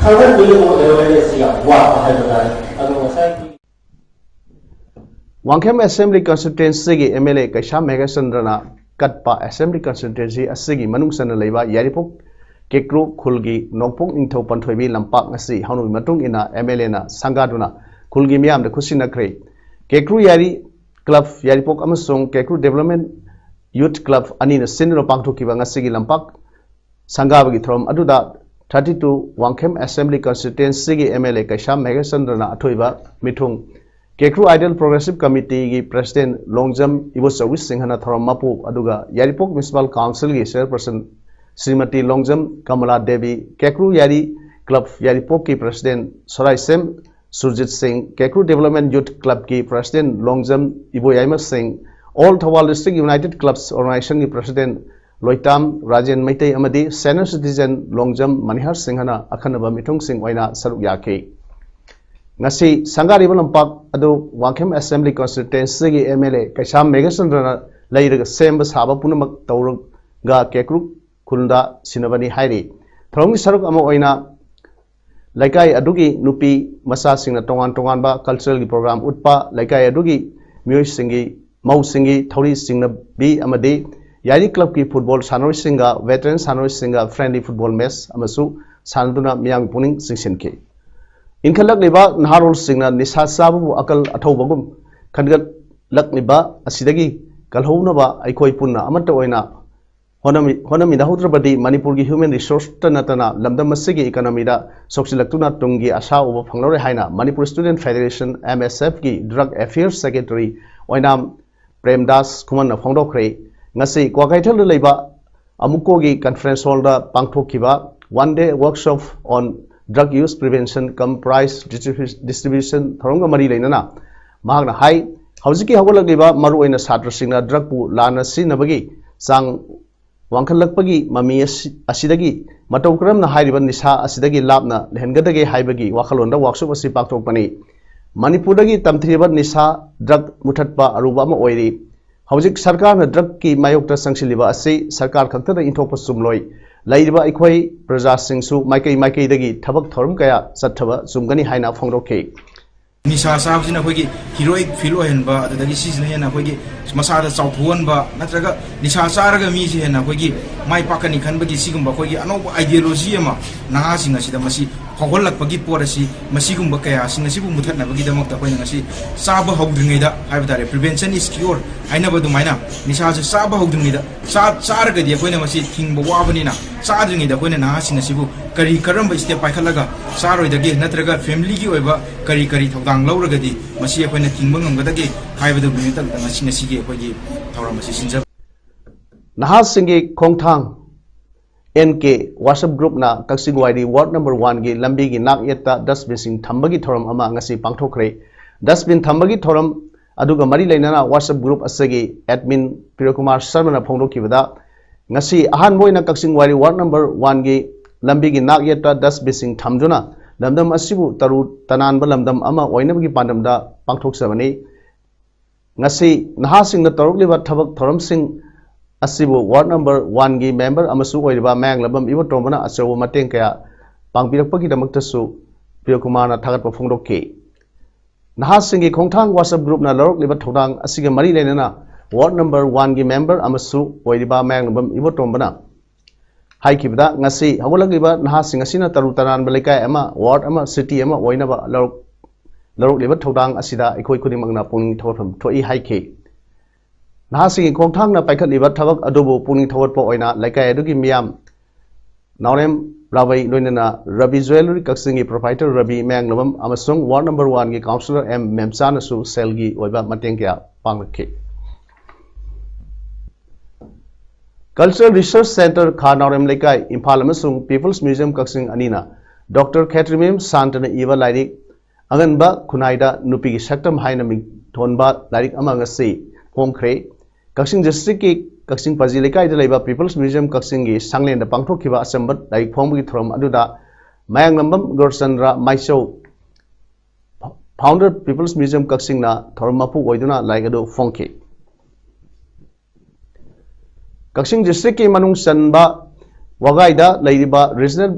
ꯈꯪꯍꯟꯕꯒꯤ ꯑꯦꯋꯦꯔꯅꯦꯁꯁꯤ ꯌꯥꯝ ꯋꯥꯠꯄ ꯍꯥꯏꯕ ꯇꯥꯔꯦ꯫ ꯑꯗꯣ ꯉꯁꯥꯏꯒꯤ ꯋꯥꯡꯈꯦꯝ ꯑꯦꯁꯦꯝꯕ꯭ꯂꯤ ꯀꯟꯁꯇꯤꯇ꯭ꯋꯦꯟꯁꯤꯒꯤ ꯑꯦꯝ ꯑꯦꯜ ꯑꯦ ꯀꯩꯁꯥꯝ ꯃꯦꯘꯆꯟꯗ꯭ꯔꯅ ꯀꯠꯄ ꯑꯦꯁꯦꯝꯕ꯭ꯂꯤ ꯀꯟꯁꯇꯤꯇ꯭ꯋꯦꯟꯁꯤ ꯑꯁꯤꯒꯤ ꯃꯅꯨꯡ ꯆꯟꯅ ꯂꯩꯕ ꯌꯥꯏꯔꯤꯄꯣꯛ ꯀꯦꯀ꯭ꯔꯨ ꯈꯨꯜꯒꯤ ꯅꯣꯡꯄꯣꯛ ꯅꯤꯡꯊꯧ ꯄꯟꯊꯣꯏꯕꯤ ꯂꯝꯄꯥꯛ ꯉꯁꯤ ꯍꯧꯅꯕꯤ ꯃꯇꯨꯡ ꯏꯟꯅ ꯑꯦꯝ ꯑꯦꯜ ꯑꯦꯅ ꯁꯪꯒꯥꯗꯨꯅ ꯈꯨꯜꯒꯤ ꯃꯤꯌꯥꯝꯗ ꯈꯨꯠꯁꯤꯟꯅꯈ꯭ꯔꯦ꯫ ꯀꯦꯀ꯭ꯔꯨ ꯌꯥꯏꯔꯤ ꯀ꯭ꯂꯕ ꯌꯥꯏꯔꯤꯄꯣꯛ ꯑꯃꯁꯨꯡ ꯀꯦꯀ꯭ꯔꯨ ꯗꯦꯕꯂꯞꯃꯦꯟ ꯌꯨꯠ ꯀ꯭ꯂꯕ ꯑꯅꯤꯅ ꯁꯤꯟꯗꯨꯅ ꯄꯥꯡꯊꯣꯛꯈꯤꯕ ꯉꯁꯤꯒꯤ ꯂꯝꯄꯥꯛ ꯁꯪꯒꯥꯕꯒꯤ ꯊꯧꯔꯝ ꯑꯗꯨꯗ thirty two ꯋꯥꯡꯈꯦꯝ ꯑꯦꯁꯦꯝꯕ꯭ꯂꯤ ꯀꯟꯁꯇꯤꯇ꯭ꯋꯦꯟꯁꯤꯒꯤ ꯑꯦꯝ ꯑꯦꯜ ꯑꯦ ꯀꯩꯁꯥꯝ ꯃꯦꯘꯆꯟꯗ꯭ꯔꯅ ꯑꯊꯣꯏꯕ ꯃꯤꯊꯨꯡ, ꯀꯦꯀ꯭ꯔꯨ ꯑꯥꯏꯗꯜ ꯄ꯭ꯔꯣꯒ꯭ꯔꯦꯁꯤꯞ ꯀꯃꯤꯇꯤꯒꯤ ꯄ꯭ꯔꯦꯁꯤꯗꯦꯟ ꯂꯣꯡꯖꯝ ꯏꯕꯣꯆꯧꯕꯤ ꯁꯤꯡꯍꯅ ꯊꯧꯔꯝ ꯃꯄꯨ, ꯑꯗꯨꯒ ꯌꯥꯏꯔꯤꯄꯣꯛ ꯃ꯭ꯌꯨꯅꯤꯁꯤꯄꯥꯜ ꯀꯥꯎꯟꯁꯤꯜꯒꯤ ꯆꯦꯌꯔꯄꯔꯁꯟ ꯁ꯭ꯔꯤꯃꯇꯤ ꯂꯣꯡꯖꯝ ꯀꯃꯂꯥ ꯗꯦꯕꯤ, ꯀꯦꯀ꯭ꯔꯨ ꯌꯥꯏꯔꯤ ꯀ꯭ꯂꯕ ꯌꯥꯏꯔꯤꯄꯣꯛꯀꯤ president Soraisam Surjit Singh, Kekru development youth ꯀ꯭ꯂꯕꯀꯤ president Longjam Iboyaima Singh, all Thoubal district united clubs ꯑꯣꯔꯒꯅꯥꯏꯖꯦꯁꯟꯒꯤ ꯄ꯭ꯔꯦꯁꯤꯗꯦꯟ ꯂꯣꯏꯇꯥꯝ ꯔꯥꯖꯦꯟ ꯃꯩꯇꯩ ꯑꯃꯗꯤ ꯁꯦꯅꯤꯌꯔ ꯁꯤꯇꯤꯖꯦꯟ ꯂꯣꯡꯖꯝ ꯃꯅꯤꯍꯔ ꯁꯤꯡꯍꯅ ꯑꯈꯟꯅꯕ ꯃꯤꯊꯨꯡꯁꯤꯡ ꯑꯣꯏꯅ ꯁꯔꯨꯛ ꯌꯥꯈꯤ꯫ ꯉꯁꯤ ꯁꯪꯒꯥꯔꯤꯕ ꯂꯝꯄꯥꯛ ꯑꯗꯨ ꯋꯥꯡꯈꯦꯝ ꯑꯦꯁꯦꯝꯕ꯭ꯂꯤ ꯀꯟꯁꯇꯤꯇ꯭ꯋꯦꯟꯁꯤꯒꯤ ꯑꯦꯝ ꯑꯦꯜ ꯑꯦ ꯀꯩꯁꯥꯝ ꯃꯦꯘꯆꯟꯗ꯭ꯔꯅ ꯂꯩꯔꯒ ꯁꯦꯝꯕ ꯁꯥꯕ ꯄꯨꯝꯅꯃꯛ ꯇꯧꯔꯒ ꯀꯦꯀ꯭ꯔꯨ ꯈꯨꯜꯗ ꯁꯤꯟꯅꯕꯅꯤ ꯍꯥꯏꯔꯤ꯫ ꯊꯧꯔꯝꯒꯤ ꯁꯔꯨꯛ ꯑꯃ ꯑꯣꯏꯅ ꯂꯩꯀꯥꯏ ꯑꯗꯨꯒꯤ ꯅꯨꯄꯤ ꯃꯆꯥꯁꯤꯡꯅ ꯇꯣꯉꯥꯟ ꯇꯣꯉꯥꯟꯕ ꯀꯜꯆꯔꯦꯜꯒꯤ ꯄ꯭ꯔꯣꯒ꯭ꯔꯥꯝ ꯎꯠꯄ, ꯂꯩꯀꯥꯏ ꯑꯗꯨꯒꯤ ꯃꯤꯑꯣꯏꯁꯤꯡꯒꯤ, ꯃꯧꯁꯤꯡꯒꯤ ꯊꯧꯔꯤ ꯆꯤꯡꯅꯕꯤ ꯑꯃꯗꯤ ꯌꯥꯏꯔꯤ ꯀ꯭ꯂꯕꯀꯤ football ꯁꯥꯟꯅꯔꯣꯏꯁꯤꯡꯒ veteran ꯁꯥꯟꯅꯔꯣꯏꯁꯤꯡꯒ friendly football match ꯑꯃꯁꯨ ꯁꯥꯟꯅꯗꯨꯅ ꯃꯤꯌꯥꯝꯒꯤ ꯄꯨꯛꯅꯤꯡ ꯆꯤꯡꯁꯤꯟꯈꯤ꯫ ꯏꯟꯈꯠꯂꯛꯂꯤꯕ ꯅꯍꯥꯔꯣꯜꯁꯤꯡꯅ ꯅꯤꯁꯥ ꯆꯥꯕꯕꯨ ꯑꯀꯜ ꯑꯊꯧꯕꯒꯨꯝ ꯈꯟꯒꯠꯂꯛꯂꯤꯕ ꯑꯁꯤꯗꯒꯤ ꯀꯜꯍꯧꯅꯕ ꯑꯩꯈꯣꯏ ꯄꯨꯟꯅ ꯑꯃꯠꯇ ꯑꯣꯏꯅ ꯍꯣꯠꯅꯃꯤ-, ꯍꯣꯠꯅꯃꯤꯟꯅꯍꯧꯗ꯭ꯔꯕꯗꯤ ꯃꯅꯤꯄꯨꯔꯒꯤ human resource ꯇ ꯅꯠꯇꯅ ꯂꯝꯗꯝ ꯑꯁꯤꯒꯤ economy ꯗ ꯁꯣꯛꯆꯤꯜꯂꯛꯇꯨꯅ ꯇꯨꯡꯒꯤ ꯑꯁꯥ ꯎꯕ ꯐꯪꯂꯔꯣꯏ ꯍꯥꯏꯅ Manipur Student Federation, M S F ꯀꯤ Drug Affairs Secretary ꯑꯣꯏꯅꯥꯝ ꯄ꯭ꯔꯦꯝꯗꯥꯁ ꯈꯨꯃꯟꯅ ꯐꯣꯡꯗꯣꯛꯈ꯭ꯔꯦ꯫ ꯉꯁꯤ ꯀ꯭ꯋꯥꯀꯩꯊꯦꯜꯗ ꯂꯩꯕ ꯑꯃꯨꯀꯣꯒꯤ conference hall ꯗ ꯄꯥꯡꯊꯣꯛꯈꯤꯕ One Day Workshop on Drug Use Prevention cum Price Distribu-, Distribution ꯊꯧꯔꯝꯒ ꯃꯔꯤ ꯂꯩꯅꯅ ꯃꯍꯥꯛꯅ ꯍꯥꯏ, ꯍꯧꯖꯤꯛꯀꯤ ꯍꯧꯒꯠꯂꯛꯂꯤꯕ ꯃꯔꯨꯑꯣꯏꯅ ꯁꯥꯇ꯭ꯔꯁꯤꯡꯅ drug ꯄꯨ ꯂꯥꯟꯅ ꯁꯤꯖꯤꯟꯅꯕꯒꯤ ꯆꯥꯡ ꯋꯥꯡꯈꯠꯂꯛꯄꯒꯤ ꯃꯃꯤ ꯑꯁꯤ, ꯑꯁꯤꯗꯒꯤ ꯃꯇꯧ ꯀꯔꯝꯅ ꯍꯥꯏꯔꯤꯕ ꯅꯤꯁꯥ ꯑꯁꯤꯗꯒꯤ ꯂꯥꯞꯅ ꯂꯩꯍꯟꯒꯗꯒꯦ ꯍꯥꯏꯕꯒꯤ ꯋꯥꯈꯜꯂꯣꯟꯗ workshop ꯑꯁꯤ ꯄꯥꯡꯊꯣꯛꯄꯅꯤ꯫ ꯃꯅꯤꯄꯨꯔꯗꯒꯤ ꯇꯝꯊꯤꯔꯕ ꯅꯤꯁꯥ drug ꯃꯨꯊꯠꯄ ꯑꯔꯨꯕ ꯑꯃ ꯑꯣꯏꯔꯤ꯫ ꯍꯧꯖꯤꯛ ꯁꯔꯀꯥꯔꯅ drug ꯀꯤ ꯃꯥꯌꯣꯛꯇ ꯆꯪꯁꯤꯜꯂꯤꯕ ꯑꯁꯤ ꯁꯔꯀꯥꯔ ꯈꯛꯇꯗ ꯏꯟꯊꯣꯛꯄ ꯆꯨꯝꯂꯣꯏ꯫ ꯂꯩꯔꯤꯕ ꯑꯩꯈꯣꯏ ꯄ꯭ꯔꯖꯥꯁꯤꯡꯁꯨ ꯃꯥꯏꯀꯩ ꯃꯥꯏꯀꯩꯗꯒꯤ ꯊꯕꯛ ꯊꯧꯔꯝ ꯀꯌꯥ ꯆꯠꯊꯕ ꯆꯨꯝꯒꯅꯤ ꯍꯥꯏꯅ ꯐꯣꯡꯗꯣꯛꯈꯤ꯫ ꯅꯤꯁꯥ ꯆꯥꯕꯁꯤꯅ ꯑꯩꯈꯣꯏꯒꯤ heroic feel ꯑꯣꯏꯍꯟꯕ, ꯑꯗꯨꯗꯒꯤ ꯁꯤꯁꯤꯅ ꯍꯦꯟꯅ ꯑꯩꯈꯣꯏꯒꯤ ꯃꯁꯥꯗ ꯆꯥꯎꯊꯣꯛꯍꯟꯕ, ꯅꯠꯇ꯭ꯔꯒ ꯅꯤꯁꯥ ꯆꯥꯔꯒ ꯃꯤꯁꯦ ꯍꯦꯟꯅ ꯑꯩꯈꯣꯏꯒꯤ ꯃꯥꯏ ꯄꯥꯛꯀꯅꯤ ꯈꯟꯕꯒꯤ ꯁꯤꯒꯨꯝꯕ ꯑꯩꯈꯣꯏꯒꯤ ꯑꯅꯧꯕ ideology ꯑꯃ ꯅꯍꯥꯁꯤꯡ ꯑꯁꯤꯗ ꯃꯁꯤ ꯐꯥꯎꯍꯜꯂꯛꯄꯒꯤ ꯄꯣꯠ ꯑꯁꯤ, ꯃꯁꯤꯒꯨꯝꯕ ꯀꯌꯥꯁꯤꯡ ꯑꯁꯤꯕꯨ ꯃꯨꯊꯠꯅꯕꯒꯤꯗꯃꯛꯇ ꯑꯩꯈꯣꯏꯅ ꯉꯁꯤ ꯆꯥꯕ ꯍꯧꯗ꯭ꯔꯤꯉꯩꯗ ꯍꯥꯏꯕ ꯇꯥꯔꯦ, prevention is cure ꯍꯥꯏꯅꯕ ꯑꯗꯨꯃꯥꯏꯅ ꯅꯤꯁꯥꯁꯦ ꯆꯥꯕ ꯍꯧꯗ꯭ꯔꯤꯉꯩꯗ, ꯆꯥ-, ꯆꯥꯔꯒꯗꯤ ꯑꯩꯈꯣꯏꯅ ꯃꯁꯤ ꯊꯤꯡꯕ ꯋꯥꯕꯅꯤꯅ, ꯆꯥꯗ꯭ꯔꯤꯉꯩꯗ ꯑꯩꯈꯣꯏꯅ ꯅꯍꯥꯁꯤꯡ ꯑꯁꯤꯕꯨ ꯀꯔꯤ ꯀꯔꯝꯕ step ꯄꯥꯏꯈꯠꯂꯒ ꯆꯥꯔꯣꯏꯗꯒꯦ, ꯅꯠꯇ꯭ꯔꯒ family ꯒꯤ ꯑꯣꯏꯕ ꯀꯔꯤ ꯀꯔꯤ ꯊꯧꯗꯥꯡ ꯂꯧꯔꯒꯗꯤ ꯃꯁꯤ ꯑꯩꯈꯣꯏꯅ ꯊꯤꯡꯕ ꯉꯝꯒꯗꯒꯦ ꯍꯥꯏꯕꯗꯨꯒꯤ ꯃꯇꯥꯡꯗ ꯉꯁꯤ, ꯉꯁꯤꯒꯤ ꯑꯩꯈꯣꯏꯒꯤ ꯊꯧꯔꯝ ꯑꯁꯤ ꯁꯤꯟꯖꯕ꯫ ꯅꯍꯥꯁꯤꯡꯒꯤ ꯈꯣꯡꯊꯥꯡ N K WhatsApp group ꯅ ꯀꯛꯆꯤꯡ ꯋꯥꯏꯔꯤ ward number one ꯒꯤ ꯂꯝꯕꯤꯒꯤ ꯅꯥꯛ ꯌꯦꯠꯇ dustbin ꯁꯤꯡ ꯊꯝꯕꯒꯤ ꯊꯧꯔꯝ ꯑꯃ ꯉꯁꯤ ꯄꯥꯡꯊꯣꯛꯈ꯭ꯔꯦ꯫ Dustbin ꯊꯝꯕꯒꯤ ꯊꯧꯔꯝ ꯑꯗꯨꯒ ꯃꯔꯤ ꯂꯩꯅꯅ WhatsApp group ꯑꯁꯤꯒꯤ admin ꯄ꯭ꯔꯤꯌꯣꯀꯨꯃꯥꯔ ꯁꯔꯃꯅ ꯐꯣꯡꯗꯣꯛꯈꯤꯕꯗ, ꯉꯁꯤ ꯑꯍꯥꯟꯕ ꯑꯣꯏꯅ ꯀꯛꯆꯤꯡ ꯋꯥꯏꯔꯤ ward number one ꯒꯤ ꯂꯝꯕꯤꯒꯤ ꯅꯥꯛ ꯌꯦꯠꯇ dustbin ꯁꯤꯡ ꯊꯝꯗꯨꯅ ꯂꯝꯗꯝ ꯑꯁꯤꯕꯨ ꯇꯔꯨ ꯇꯅꯥꯟꯕ ꯂꯝꯗꯝ ꯑꯃ ꯑꯣꯏꯅꯕꯒꯤ ꯄꯥꯟꯗꯝꯗ ꯄꯥꯡꯊꯣꯛꯆꯕꯅꯤ꯫ ꯉꯁꯤ ꯅꯍꯥꯁꯤꯡꯅ ꯇꯧꯔꯛꯂꯤꯕ ꯊꯕꯛ ꯊꯧꯔꯝꯁꯤꯡ ꯑꯁꯤꯕꯨ ward number one ꯒꯤ member ꯑꯃꯁꯨ ꯑꯣꯏꯔꯤꯕ ꯃꯌꯥꯡꯂꯝꯕꯝ ꯏꯕꯣꯇꯣꯝꯕꯅ ꯑꯆꯧꯕ ꯃꯇꯦꯡ ꯀꯌꯥ ꯄꯥꯡꯕꯤꯔꯛꯄꯒꯤꯗꯃꯛꯇꯁꯨ ꯄ꯭ꯔꯤꯌꯣꯀꯨꯃꯥꯔꯅ ꯊꯥꯒꯠꯄ ꯐꯣꯡꯗꯣꯛꯈꯤ꯫ ꯅꯍꯥꯁꯤꯡꯒꯤ ꯈꯣꯡꯊꯥꯡ WhatsApp group ꯅ ꯂꯧꯔꯛꯂꯤꯕ ꯊꯧꯗꯥꯡ ꯑꯁꯤꯒ ꯃꯔꯤ ꯂꯩꯅꯅ ward number one ꯒꯤ member ꯑꯃꯁꯨ ꯑꯣꯏꯔꯤꯕ ꯃꯌꯥꯡꯂꯝꯕꯝ ꯏꯕꯣꯇꯣꯝꯕꯅ ꯍꯥꯏꯈꯤꯕꯗ, ꯉꯁꯤ ꯍꯧꯒꯠꯂꯛꯂꯤꯕ ꯅꯍꯥꯁꯤꯡ ꯑꯁꯤꯅ ꯇꯔꯨ ꯇꯅꯥꯟꯕ ꯂꯩꯀꯥꯏ ꯑꯃ, ward ꯑꯃ, city ꯑꯃ ꯑꯣꯏꯅꯕ ꯂꯧꯔꯛ-, ꯂꯧꯔꯛꯂꯤꯕ ꯊꯧꯗꯥꯡ ꯑꯁꯤꯗ ꯑꯩꯈꯣꯏ ꯈꯨꯗꯤꯡꯃꯛꯅ ꯄꯨꯛꯅꯤꯡ ꯊꯧꯒꯠꯐꯝ ꯊꯣꯛꯏ ꯍꯥꯏꯈꯤ꯫ ꯅꯍꯥꯁꯤꯡꯒꯤ ꯈꯣꯡꯊꯥꯡꯅ ꯄꯥꯏꯈꯠꯂꯤꯕ ꯊꯕꯛ ꯑꯗꯨꯕꯨ ꯄꯨꯛꯅꯤꯡ ꯊꯧꯒꯠꯄ ꯑꯣꯏꯅ ꯂꯩꯀꯥꯏ ꯑꯗꯨꯒꯤ ꯃꯤꯌꯥꯝ ꯅꯥꯎꯔꯦꯝ ꯔꯥꯕꯩ ꯂꯣꯏꯅꯅ ꯔꯕꯤ ꯖ꯭ꯋꯦꯂꯔꯤ ꯀꯛꯆꯤꯡꯒꯤ proprietor ꯔꯕꯤ ꯃꯌꯥꯡꯂꯝꯕꯝ ꯑꯃꯁꯨꯡ ward number one ꯒꯤ councillor ꯑꯦꯝ ꯃꯦꯝꯆꯥꯅꯁꯨ ꯁꯦꯜꯒꯤ ꯑꯣꯏꯕ ꯃꯇꯦꯡ ꯀꯌꯥ ꯄꯥꯡꯂꯛꯈꯤ꯫ Cultural Research Centre, ꯈꯥ ꯅꯥꯎꯔꯦꯝ ꯂꯩꯀꯥꯏ, ꯏꯝꯐꯥꯜ ꯑꯃꯁꯨꯡ People's Museum ꯀꯛꯆꯤꯡ ꯑꯅꯤꯅ ꯗꯣꯛꯇꯔ ꯈꯦꯇ꯭ꯔꯤꯃꯌꯨꯝ ꯁꯥꯟꯇꯅ ꯏꯕ ꯂꯥꯏꯔꯤꯛ ꯑꯉꯟꯕ ꯈꯨꯟꯅꯥꯏꯗ ꯅꯨꯄꯤꯒꯤ ꯁꯛꯇꯝ ꯍꯥꯏꯅ ꯃꯤꯡꯊꯣꯟꯕ ꯂꯥꯏꯔꯤꯛ ꯑꯃ ꯉꯁꯤ ꯐꯣꯡꯈ꯭ꯔꯦ꯫ ꯀꯛꯆꯤꯡ district ꯀꯤ ꯀꯛꯆꯤꯡ ꯄꯥꯖꯤ ꯂꯩꯀꯥꯏꯗ ꯂꯩꯕ People's Museum ꯀꯛꯆꯤꯡꯒꯤ ꯁꯪꯂꯦꯟꯗ ꯄꯥꯡꯊꯣꯛꯈꯤꯕ ꯑꯆꯝꯕ ꯂꯥꯏꯔꯤꯛ ꯐꯣꯡꯕꯒꯤ ꯊꯧꯔꯝ ꯑꯗꯨꯗ ꯃꯌꯥꯡꯂꯝꯕꯝ ꯒꯣꯔꯆꯟꯗ꯭ꯔ ꯃꯥꯏꯆꯧ, founder People's Museum ꯀꯛꯆꯤꯡꯅ ꯊꯧꯔꯝ ꯃꯄꯨ ꯑꯣꯏꯗꯨꯅ ꯂꯥꯏꯔꯤꯛ ꯑꯗꯨ ꯐꯣꯡꯈꯤ꯫ ꯀꯛꯆꯤꯡ district ꯀꯤ ꯃꯅꯨꯡ ꯆꯟꯕ ꯋꯥꯒꯥꯏꯗ ꯂꯩꯔꯤꯕ Regional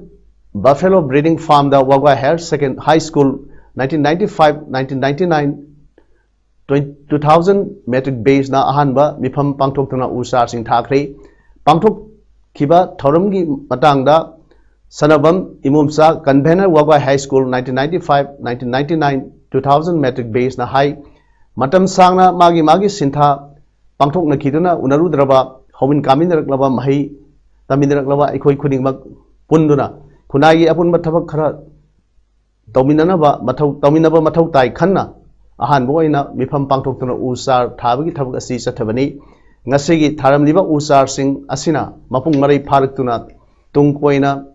Buffalo Breeding Farm ꯗ ꯋꯥꯒꯥꯏ Higher Second-, High School nineteen ninety-five, nineteen ninety-nine, twenty, two thousand matric batch ꯅ ꯑꯍꯥꯟꯕ ꯃꯤꯐꯝ ꯄꯥꯡꯊꯣꯛꯇꯨꯅ ꯎ ꯆꯥꯔꯁꯤꯡ ꯊꯥꯈ꯭ꯔꯦ꯫ ꯄꯥꯡꯊꯣꯛꯈꯤꯕ ꯊꯧꯔꯝꯒꯤ ꯃꯇꯥꯡꯗ Sanabam ꯏꯃꯣꯝꯆꯥ, convener, ꯋꯥꯒꯥꯏ High School, nineteen ninety-five, nineteen ninety-nine, two thousand matric batch ꯅ ꯍꯥꯏ, ꯃꯇꯝ ꯁꯥꯡꯅ ꯃꯥꯒꯤ ꯃꯥꯒꯤ ꯁꯤꯟꯊꯥ ꯄꯥꯡꯊꯣꯛꯅꯈꯤꯗꯨꯅ ꯎꯅꯔꯨꯗ꯭ꯔꯕ, ꯍꯧꯃꯤꯟ ꯀꯥꯃꯤꯟꯅꯔꯛꯂꯕ, ꯃꯍꯩ ꯇꯝꯃꯤꯟꯅꯔꯛꯂꯕ ꯑꯩꯈꯣꯏ ꯈꯨꯗꯤꯡꯃꯛ ꯄꯨꯟꯗꯨꯅ ꯈꯨꯟꯅꯥꯏꯒꯤ ꯑꯄꯨꯟꯕ ꯊꯕꯛ ꯈꯔ ꯇꯧꯃꯤꯟꯅꯅꯕ ꯃꯊꯧ, ꯇꯧꯃꯤꯟꯅꯕ ꯃꯊꯧ ꯇꯥꯏ ꯈꯟꯅ ꯑꯍꯥꯟꯕ ꯑꯣꯏꯅ ꯃꯤꯐꯝ ꯄꯥꯡꯊꯣꯛꯇꯨꯅ ꯎ ꯆꯥꯔ ꯊꯥꯕꯒꯤ ꯊꯕꯛ ꯑꯁꯤ ꯆꯠꯊꯕꯅꯤ꯫ ꯉꯁꯤꯒꯤ ꯊꯥꯔꯝꯂꯤꯕ ꯎ ꯆꯥꯔꯁꯤꯡ ꯑꯁꯤꯅ ꯃꯄꯨꯡ ꯃꯔꯩ ꯐꯥꯔꯛꯇꯨꯅ ꯇꯨꯡ ꯀꯣꯏꯅ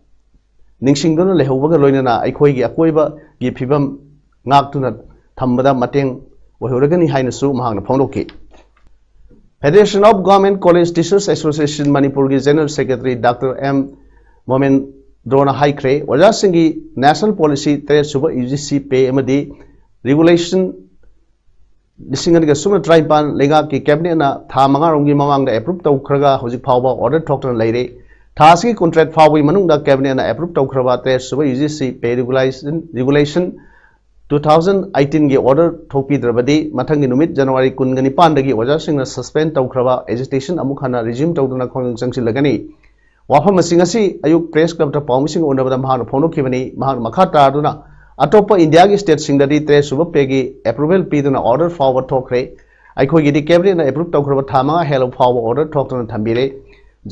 ꯅꯤꯡꯁꯤꯡꯗꯨꯅ ꯂꯩꯍꯧꯕꯒ ꯂꯣꯏꯅꯅ ꯑꯩꯈꯣꯏꯒꯤ ꯑꯀꯣꯏꯕꯒꯤ ꯐꯤꯕꯝ ꯉꯥꯛꯇꯨꯅ ꯊꯝꯕꯗ ꯃꯇꯦꯡ ꯑꯣꯏꯍꯧꯔꯒꯅꯤ ꯍꯥꯏꯅꯁꯨ ꯃꯍꯥꯛꯅ ꯐꯣꯡꯗꯣꯛꯈꯤ꯫ Federation of Government College Teachers Association ꯃꯅꯤꯄꯨꯔꯒꯤ General Secretary ꯗꯥꯛꯇꯔ ꯑꯦꯝ ꯃꯣꯃꯦꯟꯗ꯭ꯔꯣꯅ ꯍꯥꯏꯈ꯭ꯔꯦ, ꯑꯣꯖꯥꯁꯤꯡꯒꯤ National Policy ꯇꯔꯦꯠ ꯁꯨꯕ UGC pay ꯑꯃꯗꯤ Regulation ꯂꯤꯁꯤꯡ ꯑꯅꯤꯒ ꯁꯨꯞꯅ ꯇꯔꯥꯅꯤꯄꯥꯟ ꯂꯩꯉꯥꯛꯀꯤ Cabinet ꯅ ꯊꯥ ꯃꯉꯥꯔꯣꯝꯒꯤ ꯃꯃꯥꯡꯗ approve ꯇꯧꯈ꯭ꯔꯒ ꯍꯧꯖꯤꯛ ꯐꯥꯎꯕ order ꯊꯣꯛꯇꯅ ꯂꯩꯔꯦ꯫ ꯊꯥ ꯑꯁꯤꯒꯤ contract ꯐꯥꯎꯕꯒꯤ ꯃꯅꯨꯡꯗ Cabinet ꯅ approve ꯇꯧꯈ꯭ꯔꯕ ꯇꯔꯦꯠ ꯁꯨꯕ UGC pay regulation, regulation two thousand eighteen ꯒꯤ order ꯊꯣꯛꯄꯤꯗ꯭ꯔꯕꯗꯤ ꯃꯊꯪꯒꯤ ꯅꯨꯃꯤꯠ January ꯀꯨꯟꯒ ꯅꯤꯄꯥꯟꯗꯒꯤ ꯑꯣꯖꯥꯁꯤꯡꯅ suspend ꯇꯧꯈ꯭ꯔꯕ agitation ꯑꯃꯨꯛ ꯍꯟꯅ resume ꯇꯧꯗꯨꯅ ꯈꯣꯡꯖꯪ ꯆꯪꯁꯤꯜꯂꯒꯅꯤ꯫ ꯋꯥꯐꯝ ꯑꯁꯤ ꯉꯁꯤ ꯑꯌꯨꯛ Press Club ꯇ ꯄꯥꯎꯃꯤꯁꯤꯡꯒ ꯎꯅꯕꯗ ꯃꯍꯥꯛꯅ ꯐꯣꯡꯗꯣꯛꯈꯤꯕꯅꯤ꯫ ꯃꯍꯥꯛꯅ ꯃꯈꯥ ꯇꯥꯗꯨꯅ ꯑꯇꯣꯞꯄ ꯏꯟꯗꯤꯌꯥꯒꯤ state ꯁꯤꯡꯗꯗꯤ ꯇꯔꯦꯠ ꯁꯨꯕ pay ꯒꯤ approval ꯄꯤꯗꯨꯅ order ꯐꯥꯎꯕ ꯊꯣꯛꯈ꯭ꯔꯦ꯫ ꯑꯩꯈꯣꯏꯒꯤꯗꯤ ꯀꯦꯕꯤꯅꯦꯠꯅ ꯑꯦꯄ꯭ꯔꯨꯞ ꯇꯧꯈ꯭ꯔꯕ ꯊꯥ ꯃꯉꯥ ꯍꯦꯜꯂꯕ ꯐꯥꯎꯕ ꯑꯣꯔꯗꯔ ꯊꯣꯛꯇꯨꯅ ꯊꯝꯕꯤꯔꯦ꯫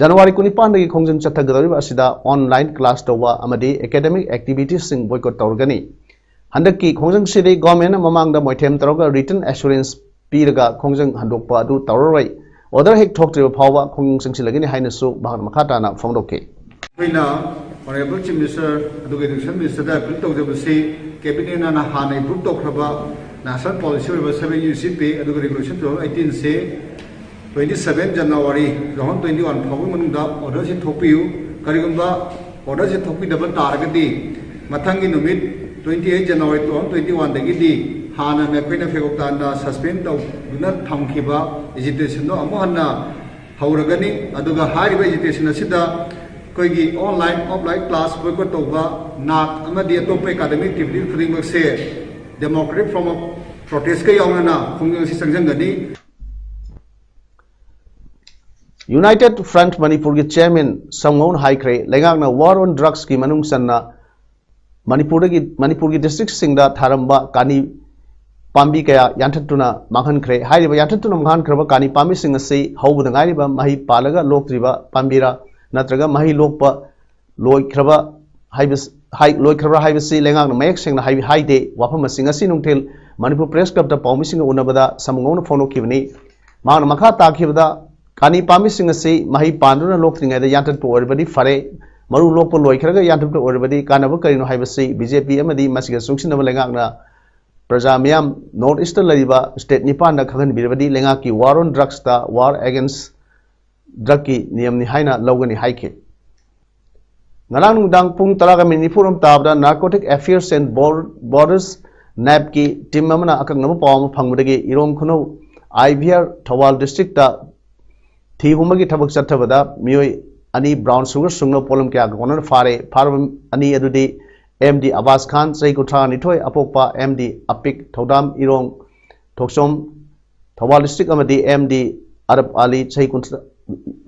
ꯖꯅꯋꯥꯔꯤ ꯀꯨꯟꯅꯤꯄꯥꯟꯗꯒꯤ ꯈꯣꯡꯖꯪ ꯆꯠꯊꯒꯗꯧꯔꯤꯕ ꯑꯁꯤꯗ ꯑꯣꯟꯂꯥꯏꯟ ꯀ꯭ꯂꯥꯁ ꯇꯧꯕ ꯑꯃꯗꯤ ꯑꯦꯀꯥꯗꯦꯃꯤꯛ ꯑꯦꯛꯇꯤꯚꯤꯇꯤꯁꯁꯤꯡ ꯕꯣꯏꯀꯣꯠ ꯇꯧꯔꯒꯅꯤ꯫ ꯍꯟꯗꯛꯀꯤ ꯈꯣꯡꯖꯪꯁꯤꯗꯤ ꯒꯣꯔꯃꯦꯟꯅ ꯃꯃꯥꯡꯗ ꯃꯣꯏꯊꯦꯝ ꯇꯧꯔꯒ ꯔꯤꯇꯟ ꯑꯦꯁꯨꯔꯦꯟꯁ ꯄꯤꯔꯒ ꯈꯣꯡꯖꯪ ꯍꯟꯗꯣꯛꯄ ꯑꯗꯨ ꯇꯧꯔꯔꯣꯏ꯫ ꯑꯣꯔꯗꯔ ꯍꯦꯛ ꯊꯣꯛꯇ꯭ꯔꯤꯕ ꯐꯥꯎꯕ ꯈꯣꯡꯖꯪ ꯆꯪꯁꯤꯜꯂꯒꯅꯤ ꯍꯥꯏꯅꯁꯨ ꯃꯍꯥꯛꯅ ꯃꯈꯥ ꯇꯥꯅ ꯐꯣꯡꯗꯣꯛꯈꯤ꯫ ꯑꯩꯈꯣꯏꯅ ꯑꯣꯅꯔꯦꯕꯜ ꯆꯤꯐ ꯃꯤꯅꯤꯁꯇꯔ ꯑꯗꯨꯒ ꯑꯦꯗꯨꯀꯦꯁꯟ ꯃꯤꯅꯤꯁꯇꯔꯗ ꯑꯦꯄꯤꯜ ꯇꯧꯖꯕꯁꯤ, ꯀꯦꯕꯤꯅꯦꯠꯅ ꯍꯥꯟꯅ ꯑꯦꯄ꯭ꯔꯨꯞ ꯇꯧꯈ꯭ꯔꯕ ꯅꯦꯁꯅꯦꯜ ꯄꯣꯂꯤꯁꯤ ꯑꯣꯏꯕ ꯁꯚꯦꯟ ꯌꯨ ꯁꯤ ꯄꯦ ꯑꯗꯨꯒ ꯔꯤꯒꯨꯂꯦꯁꯟ ꯇꯨ ꯊꯥꯎꯖꯟ ꯑꯩꯠꯇꯤꯟꯁꯦ twenty seven January two thousand twenty one ꯐꯥꯎꯕꯒꯤ ꯃꯅꯨꯡꯗ ꯑꯣꯔꯗꯔꯁꯤ ꯊꯣꯛꯄꯤꯌꯨ꯫ ꯀꯔꯤꯒꯨꯝꯕ ꯑꯣꯔꯗꯔꯁꯤ ꯊꯣꯛꯄꯤꯗꯕ ꯇꯥꯔꯒꯗꯤ ꯃꯊꯪꯒꯤ ꯅꯨꯃꯤꯠ twenty eight January two thousand twenty ꯋꯥꯟꯗꯒꯤꯗꯤ ꯍꯥꯟꯅ ꯑꯩꯈꯣꯏꯅ ꯐꯦꯒꯣꯛꯇꯥꯟꯗ ꯁꯁꯄꯦꯟ ꯇꯧꯗꯨꯅ ꯊꯝꯈꯤꯕ ꯑꯦꯖꯤꯇꯦꯁꯟꯗꯣ ꯑꯃꯨꯛ ꯍꯟꯅ ꯍꯧꯔꯒꯅꯤ꯫ ꯑꯗꯨꯒ ꯍꯥꯏꯔꯤꯕ ꯑꯦꯖꯤꯇꯦꯁꯟ ꯑꯁꯤꯗ ꯑꯩꯈꯣꯏꯒꯤ ꯑꯣꯟꯂꯥꯏꯟ ꯑꯣꯐꯂꯥꯏꯟ ꯀ꯭ꯂꯥꯁ ꯕꯣꯏꯀꯣꯠ ꯇꯧꯕ, ꯅꯥꯠ ꯑꯃꯗꯤ ꯑꯇꯣꯞꯄ ꯑꯦꯀꯥꯗꯃꯤꯛ ꯑꯦꯛꯇꯤꯚꯤꯇꯤ ꯈꯨꯗꯤꯡꯃꯛꯁꯦ ꯗꯦꯃꯣꯀ꯭ꯔꯦꯇꯤꯛ ꯐꯣꯔꯝ ꯑꯣꯐ ꯄ꯭ꯔꯣꯇꯦꯁꯀ ꯌꯥꯎꯅꯅ ꯈꯣꯡꯖꯪ ꯑꯁꯤ ꯆꯪꯁꯤꯟꯒꯅꯤ꯫ ꯌꯨꯅꯥꯏꯇꯦꯗ ꯐ꯭ꯔꯟꯠ ꯃꯅꯤꯄꯨꯔꯒꯤ ꯆꯤꯌꯔꯃꯦꯟ ꯁꯝꯒꯧꯅ ꯍꯥꯏꯈ꯭ꯔꯦ, ꯂꯩꯉꯥꯛꯅ ꯋꯥꯔ ꯑꯣꯟ ꯗ꯭ꯔꯒꯁꯀꯤ ꯃꯅꯨꯡ ꯆꯟꯅ ꯃꯅꯤꯄꯨꯔꯗꯒꯤ, ꯃꯅꯤꯄꯨꯔꯒꯤ ꯗꯤꯁꯇ꯭ꯔꯤꯛꯁꯤꯡꯗ ꯊꯥꯔꯝꯕ ꯀꯥꯅꯤ ꯄꯥꯝꯕꯤ ꯀꯌꯥ ꯌꯥꯟꯊꯠꯇꯨꯅ ꯃꯥꯡꯍꯟꯈ꯭ꯔꯦ꯫ ꯍꯥꯏꯔꯤꯕ ꯌꯥꯟꯊꯠꯇꯨꯅ ꯃꯥꯡꯍꯟꯈ꯭ꯔꯕ ꯀꯥꯅꯤ ꯄꯥꯝꯕꯤꯁꯤꯡ ꯑꯁꯤ ꯍꯧꯕꯗ ꯉꯥꯏꯔꯤꯕ ꯃꯍꯩ ꯄꯥꯜꯂꯒ ꯂꯣꯛꯇ꯭ꯔꯤꯕ ꯄꯥꯝꯕꯤꯔꯥ ꯅꯠꯇ꯭ꯔꯒ ꯃꯍꯩ ꯂꯣꯛꯄ ꯂꯣꯏꯈ꯭ꯔꯕ ꯍꯥꯏꯕꯁ-, ꯍꯥꯏ-, ꯂꯣꯏꯈ꯭ꯔꯕ꯭ꯔꯥ ꯍꯥꯏꯕꯁꯤ ꯂꯩꯉꯥꯛꯅ ꯃꯌꯦꯛ ꯁꯦꯡꯅ ꯍꯥꯏ-, ꯍꯥꯏꯗꯦ꯫ ꯋꯥꯐꯝ ꯑꯁꯤ ꯉꯁꯤ ꯅꯨꯡꯊꯤꯜ ꯃꯅꯤꯄꯨꯔ ꯄ꯭ꯔꯦꯁ ꯀ꯭ꯂꯕꯇ ꯄꯥꯎꯃꯤꯁꯤꯡꯒ ꯎꯅꯕꯗ ꯁꯝꯒꯧꯅ ꯐꯣꯡꯗꯣꯛꯈꯤꯕꯅꯤ꯫ ꯃꯍꯥꯛꯅ ꯃꯈꯥ ꯇꯥꯈꯤꯕꯗ, ꯀꯥꯅꯤ ꯄꯥꯝꯕꯤꯁꯤꯡ ꯑꯁꯤ ꯃꯍꯩ ꯄꯥꯟꯗꯨꯅ ꯂꯣꯛꯇ꯭ꯔꯤꯉꯩꯗ ꯌꯥꯟꯊꯠꯄ ꯑꯣꯏꯔꯕꯗꯤ ꯐꯔꯦ, ꯃꯔꯨ ꯂꯣꯛꯄ ꯂꯣꯏꯈ꯭ꯔꯒ ꯌꯥꯟꯊꯠꯄ ꯑꯣꯏꯔꯕꯗꯤ ꯀꯥꯟꯅꯕ ꯀꯔꯤꯅꯣ ꯍꯥꯏꯕꯁꯤ ꯕꯤ ꯖꯦ ꯄꯤ ꯑꯃꯗꯤ ꯃꯁꯤꯒ ꯆꯨꯡꯁꯤꯟꯅꯕ ꯂꯩꯉꯥꯛꯅ ꯄ꯭ꯔꯖꯥ ꯃꯤꯌꯥꯝ ꯅꯣꯔꯠ ꯏꯁꯇ ꯂꯩꯔꯤꯕ ꯁ꯭ꯇꯦꯠ ꯅꯤꯄꯥꯟꯗ ꯈꯪꯍꯟꯕꯤꯔꯕꯗꯤ ꯂꯩꯉꯥꯛꯀꯤ ꯋꯥꯔ ꯑꯣꯟ ꯗ꯭ꯔꯒꯁꯇ ꯋꯥꯔ ꯑꯦꯒꯦꯟꯁ ꯗ꯭ꯔꯒꯀꯤ ꯅꯤꯌꯝꯅꯤ ꯍꯥꯏꯅ ꯂꯧꯒꯅꯤ ꯍꯥꯏꯈꯤ꯫ ꯉꯔꯥꯡ ꯅꯨꯡꯗꯥꯡ ꯄꯨꯡ ꯇꯔꯥꯒ ꯃꯤꯅꯤꯠ ꯅꯤꯐꯨꯔꯣꯝ ꯇꯥꯕꯗ Narcotic Affairs and Bor-, Borders, ꯅꯦꯞꯀꯤ ꯇꯤꯝ ꯑꯃꯅ ꯑꯀꯛꯅꯕ ꯄꯥꯎ ꯑꯃ ꯐꯪꯕꯗꯒꯤ Irom Khunou I V R Thoubal district ꯊꯤ ꯍꯨꯝꯕꯒꯤ ꯊꯕꯛ ꯆꯠꯊꯕꯗ ꯃꯤꯑꯣꯏ ꯑꯅꯤ ꯕ꯭ꯔꯥꯎꯟ ꯁꯨꯒꯔ ꯁꯨꯡꯅꯕ ꯄꯣꯠꯂꯝ ꯀꯌꯥꯒ ꯀꯣꯟꯅꯅ ꯐꯥꯔꯦ꯫ ꯐꯥꯔꯕ ꯑꯅꯤ ꯑꯗꯨꯗꯤ ꯑꯦꯝ ꯗꯤ ꯑꯕꯥꯁ ꯈꯥꯟ, ꯆꯍꯤ ꯀꯨꯟꯊ꯭ꯔꯥ ꯅꯤꯊꯣꯏ, ꯑꯄꯣꯛꯄ ꯑꯦꯝ ꯗꯤ ꯑꯄꯤꯛ, ꯊꯧꯗꯥꯝ ꯏꯔꯣꯡ, ꯊꯣꯛꯆꯣꯝ, ꯊꯧꯕꯥꯜ ꯗꯤꯁꯇ꯭ꯔꯤꯛ ꯑꯃꯗꯤ ꯑꯦꯝ ꯗꯤ ꯑꯔꯕ ꯑꯂꯤ, ꯆꯍꯤ ꯀꯨꯟꯊ꯭ꯔꯥ,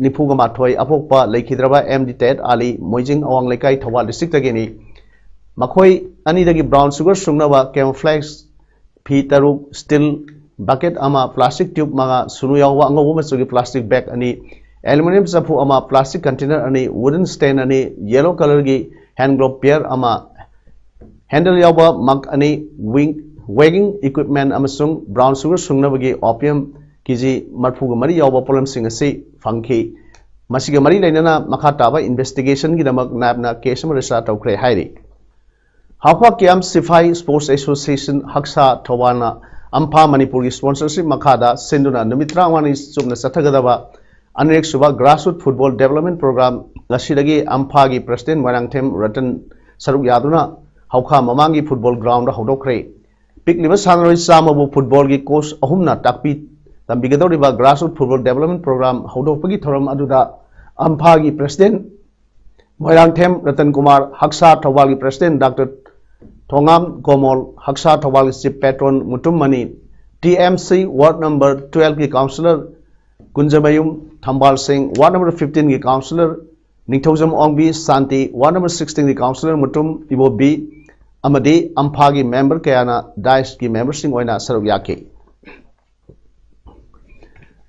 ꯅꯤꯐꯨꯒ ꯃꯥꯊꯣꯏ, ꯑꯄꯣꯛꯄ ꯂꯩꯈꯤꯗ꯭ꯔꯕ ꯑꯦꯝ ꯗꯤ ꯇꯌꯦꯠ ꯑꯂꯤ, ꯃꯣꯏꯖꯤꯡ ꯑꯋꯥꯡ ꯂꯩꯀꯥꯏ, ꯊꯧꯕꯥꯜ ꯗꯤꯁꯇ꯭ꯔꯤꯛꯇꯒꯤꯅꯤ꯫ ꯃꯈꯣꯏ ꯑꯅꯤꯗꯒꯤ ꯕ꯭ꯔꯥꯎꯟ ꯁꯨꯒꯔ ꯁꯨꯡꯅꯕ ꯀꯦꯃꯣꯐ꯭ꯂꯦꯛꯁ ꯐꯤ ꯇꯔꯨꯛ, ꯁ꯭ꯇꯤꯜ bucket ꯑꯃ, plastic tube ꯃꯉꯥ, ꯁꯨꯅꯨ ꯌꯥꯎꯕ ꯑꯉꯧꯕ ꯃꯆꯨꯒꯤ plastic bag ꯑꯅꯤ, aluminium ꯆꯐꯨ ꯑꯃ, plastic container ꯑꯅꯤ, wooden stand ꯑꯅꯤ, yellow colourꯒꯤ hand glove pair ꯑꯃ, handle ꯌꯥꯎꯕ mug ꯑꯅꯤ, wing- weighing equipment ꯑꯃꯁꯨꯡ brown sugar ꯁꯨꯡꯅꯕꯒꯤ opium KG ꯃꯔꯤꯐꯨꯒ ꯃꯔꯤ ꯌꯥꯎꯕ ꯄꯣꯠꯂꯝꯁꯤꯡ ꯑꯁꯤ ꯐꯪꯈꯤ꯫ ꯃꯁꯤꯒ ꯃꯔꯤ ꯂꯩꯅꯅ ꯃꯈꯥ ꯇꯥꯕ investigationꯒꯤꯗꯃꯛ ꯅꯥꯏꯕꯅ case ꯑꯃ register ꯇꯧꯈ꯭ꯔꯦ ꯍꯥꯏꯔꯤ꯫ ꯍꯥꯎꯈꯥ ꯀꯤꯌꯥꯝ ꯁꯤꯐꯥꯏ Sports Association ꯍꯛꯁꯥ ꯊꯧꯕꯥꯜꯅ ꯑꯝꯐꯥ ꯃꯅꯤꯄꯨꯔꯒꯤ sponsorship ꯃꯈꯥꯗ ꯁꯤꯟꯗꯨꯅ ꯅꯨꯃꯤꯠ ꯇꯔꯥꯃꯉꯥꯅꯤ ꯆꯨꯞꯅ ꯆꯠꯊꯒꯗꯕ ꯑꯅꯤꯔꯛꯁꯨꯕ grassroots football development program ꯉꯁꯤꯗꯒꯤ ꯑꯝꯐꯥꯒꯤ president ꯃꯣꯏꯔꯥꯡꯊꯦꯝ ꯔꯇꯟ ꯁꯔꯨꯛ ꯌꯥꯗꯨꯅ ꯍꯧꯈꯥ ꯃꯃꯥꯡꯒꯤ football groundꯗ ꯍꯧꯗꯣꯛꯈ꯭ꯔꯦ꯫ ꯄꯤꯛꯂꯤꯕ ꯁꯥꯟꯅꯔꯣꯏ ꯆꯥꯝꯃꯕꯨ footballꯒꯤ coach ꯑꯍꯨꯝꯅ ꯇꯥꯛꯄꯤ ꯇꯝꯕꯤꯒꯗꯧꯔꯤꯕ grassroots football development program ꯍꯧꯗꯣꯛꯄꯒꯤ ꯊꯧꯔꯝ ꯑꯗꯨꯗ ꯑꯝꯐꯥꯒꯤ president ꯃꯣꯏꯔꯥꯡꯊꯦꯝ ꯔꯇꯟ ꯀꯨꯃꯥꯔ, ꯍꯛꯁꯥ ꯊꯧꯕꯥꯜꯒꯤ president Doctor ꯊꯣꯉꯥꯝ ꯀꯣꯃꯣꯜ, ꯍꯛꯁꯥ ꯊꯧꯕꯥꯜꯒꯤ chief patron Mutum Mani, TMC ward number twelveꯀꯤ councillor Kunjamayum Thambal Singh, ward number fifteenꯒꯤ councillor ꯅꯤꯡꯊꯧꯖꯝ ꯑꯣꯡꯕꯤ ꯁꯥꯟꯇꯤ, ward number sixteenꯒꯤ councillor ꯃꯨꯇꯨꯝ ꯏꯕꯣꯕꯤ ꯑꯃꯗꯤ ꯑꯝꯐꯥꯒꯤ member ꯀꯌꯥꯅ dais memberꯁꯤꯡ ꯑꯣꯏꯅ ꯁꯔꯨꯛ ꯌꯥꯈꯤ꯫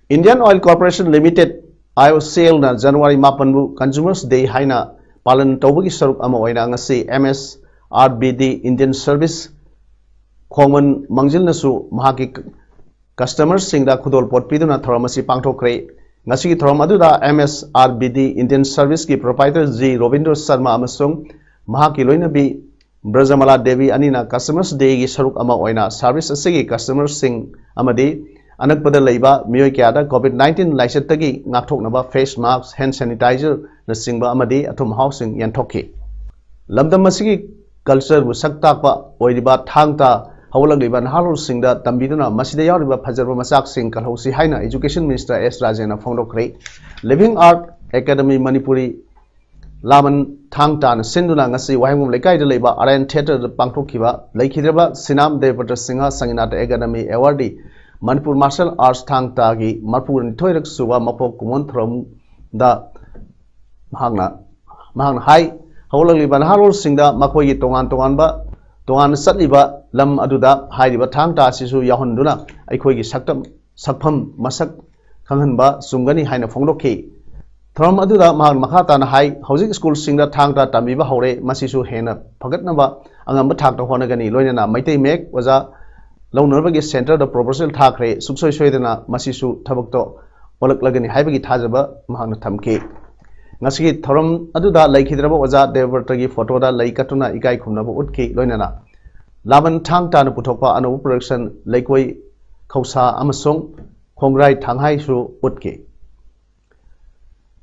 Indian Oil Corporation Limited, IOCLꯅ January ꯃꯥꯄꯟꯕꯨ Consumers Day ꯍꯥꯏꯅ ꯄꯥꯂꯟ ꯇꯧꯕꯒꯤ ꯁꯔꯨꯛ ꯑꯃ ꯑꯣꯏꯅ ꯉꯁꯤ MSRBD Indian Service ꯈꯣꯡꯃꯟ ꯃꯥꯡꯖꯤꯜꯅꯁꯨ ꯃꯍꯥꯛꯀꯤ customerꯁꯤꯡꯗ ꯈꯨꯗꯣꯜꯄꯣꯠ ꯄꯤꯗꯨꯅ ꯊꯧꯔꯝ ꯑꯁꯤ ꯄꯥꯡꯊꯣꯛꯈ꯭ꯔꯦ꯫ ꯉꯁꯤꯒꯤ ꯊꯧꯔꯝ ꯑꯗꯨꯗ MSRBD Indian Serviceꯀꯤ proprietor G ꯔꯣꯕꯤꯟꯗ꯭ꯔ Sharma ꯑꯃꯁꯨꯡ ꯃꯍꯥꯛꯀꯤ ꯂꯣꯏꯅꯕꯤ ꯕ꯭ꯔꯖꯃꯂꯥ ꯗꯦꯕꯤ ꯑꯅꯤꯅ Consumers Dayꯒꯤ ꯁꯔꯨꯛ ꯑꯃ ꯑꯣꯏꯅ service ꯑꯁꯤꯒꯤ customerꯁꯤꯡ ꯑꯃꯗꯤ ꯑꯅꯛꯄꯗ ꯂꯩꯕ ꯃꯤꯑꯣꯏ ꯀꯌꯥꯗ COVID nineteen ꯂꯥꯏꯆꯠꯇꯒꯤ ꯉꯥꯛꯊꯣꯛꯅꯕ face mask, hand sanitizerꯅꯆꯤꯡꯕ ꯑꯃꯗꯤ ꯑꯊꯨꯝ ꯑꯍꯥꯎꯁꯤꯡ ꯌꯦꯟꯊꯣꯛꯈꯤ꯫ ꯂꯝꯗꯝ ꯑꯁꯤꯒꯤ cultureꯕꯨ ꯁꯛ ꯇꯥꯛꯄ ꯑꯣꯏꯔꯤꯕ ꯊꯥꯡ ꯇꯥ ꯍꯧꯒꯠꯂꯛꯂꯤꯕ ꯅꯍꯥꯔꯣꯜꯁꯤꯡꯗ ꯇꯝꯕꯤꯗꯨꯅ ꯃꯁꯤꯗ ꯌꯥꯎꯔꯤꯕ ꯐꯖꯔꯕ ꯃꯆꯥꯛꯁꯤꯡ ꯀꯜꯍꯧꯁꯤ ꯍꯥꯏꯅ Education Minister S ꯔꯥꯖꯦꯟꯅ ꯐꯣꯡꯗꯣꯛꯈ꯭ꯔꯦ꯫ Living Art Academy Manipuri ꯂꯥꯃꯟ ꯊꯥꯡ ꯇꯥꯅ ꯁꯤꯟꯗꯨꯅ ꯉꯁꯤ ꯋꯥꯍꯦꯡꯕꯝ ꯂꯩꯀꯥꯏꯗ ꯂꯩꯕ ꯑꯥꯔꯌꯟ ꯊꯤꯌꯦꯇꯔꯗ ꯄꯥꯡꯊꯣꯛꯈꯤꯕ ꯂꯩꯈꯤꯗ꯭ꯔꯕ ꯁꯤꯅꯥꯝ ꯗꯦꯕꯗꯠ ꯁꯤꯡꯍ ꯁꯪꯒꯤꯅꯥꯇ academy awardee Manipur martial arts ꯊꯥꯡ ꯇꯥꯒꯤ ꯃꯔꯤꯐꯨꯅꯤꯊꯣꯏꯔꯛ ꯁꯨꯕ ꯃꯄꯣꯛ ꯀꯨꯝꯑꯣꯟ ꯊꯧꯔꯝꯗ ꯃꯍꯥꯛꯅ ꯃꯍꯥꯛꯅ ꯍꯥꯏ, ꯍꯧꯒꯠꯂꯛꯂꯤꯕ ꯅꯍꯥꯔꯣꯜꯁꯤꯡꯗ ꯃꯈꯣꯏꯒꯤ ꯇꯣꯉꯥꯟ ꯇꯣꯉꯥꯟꯕ ꯇꯣꯉꯥꯟꯅ ꯆꯠꯂꯤꯕ ꯂꯝ ꯑꯗꯨꯗ ꯍꯥꯏꯔꯤꯕ ꯊꯥꯡ ꯇꯥ ꯑꯁꯤꯁꯨ ꯌꯥꯎꯍꯟꯗꯨꯅ ꯑꯩꯈꯣꯏꯒꯤ ꯁꯛꯇꯝ, ꯁꯛꯐꯝ ꯃꯁꯛ ꯈꯪꯍꯟꯕ ꯆꯨꯝꯒꯅꯤ ꯍꯥꯏꯅ ꯐꯣꯡꯗꯣꯛꯈꯤ꯫ ꯊꯧꯔꯝ ꯑꯗꯨꯗ ꯃꯍꯥꯛꯅ ꯃꯈꯥ ꯇꯥꯅ ꯍꯥꯏ, ꯍꯧꯖꯤꯛ ꯁ꯭ꯀꯨꯜꯁꯤꯡꯗ ꯊꯥꯡ ꯇꯥ ꯇꯝꯕꯤꯕ ꯍꯧꯔꯦ, ꯃꯁꯤꯁꯨ ꯍꯦꯟꯅ ꯐꯒꯠꯅꯕ ꯑꯉꯝꯕ ꯊꯥꯛꯇ ꯍꯣꯠꯅꯒꯅꯤ, ꯂꯣꯏꯅꯅ ꯃꯩꯇꯩ ꯃꯌꯦꯛ ꯑꯣꯖꯥ ꯂꯧꯅꯅꯕꯒꯤ ꯁꯦꯟꯇꯔꯗ ꯄ꯭ꯔꯣꯄꯣꯖꯦꯜ ꯊꯥꯈ꯭ꯔꯦ, ꯁꯨꯡꯁꯣꯏ ꯁꯣꯏꯗꯅ ꯃꯁꯤꯁꯨ ꯊꯕꯛꯇꯣ ꯑꯣꯜꯂꯛꯂꯒꯅꯤ ꯍꯥꯏꯕꯒꯤ ꯊꯥꯖꯕ ꯃꯍꯥꯛꯅ ꯊꯝꯈꯤ꯫ ꯉꯁꯤꯒꯤ ꯊꯧꯔꯝ ꯑꯗꯨꯗ ꯂꯩꯈꯤꯗ꯭ꯔꯕ ꯑꯣꯖꯥ ꯗꯦꯕꯕ꯭ꯔꯇꯒꯤ ꯐꯣꯇꯣꯗ ꯂꯩ ꯀꯠꯇꯨꯅ ꯏꯀꯥꯏ ꯈꯨꯝꯅꯕ ꯎꯠꯈꯤ, ꯂꯣꯏꯅꯅ ꯂꯥꯃꯟ ꯊꯥꯡ ꯇꯥꯅ ꯄꯨꯊꯣꯛꯄ ꯑꯅꯧꯕ ꯄ꯭ꯔꯗꯛꯁꯟ ꯂꯩꯀꯣꯏ ꯈꯧꯁꯥ ꯑꯃꯁꯨꯡ ꯈꯣꯡꯒ꯭ꯔꯥꯏ ꯊꯥꯡꯍꯥꯏꯁꯨ ꯎꯠꯈꯤ꯫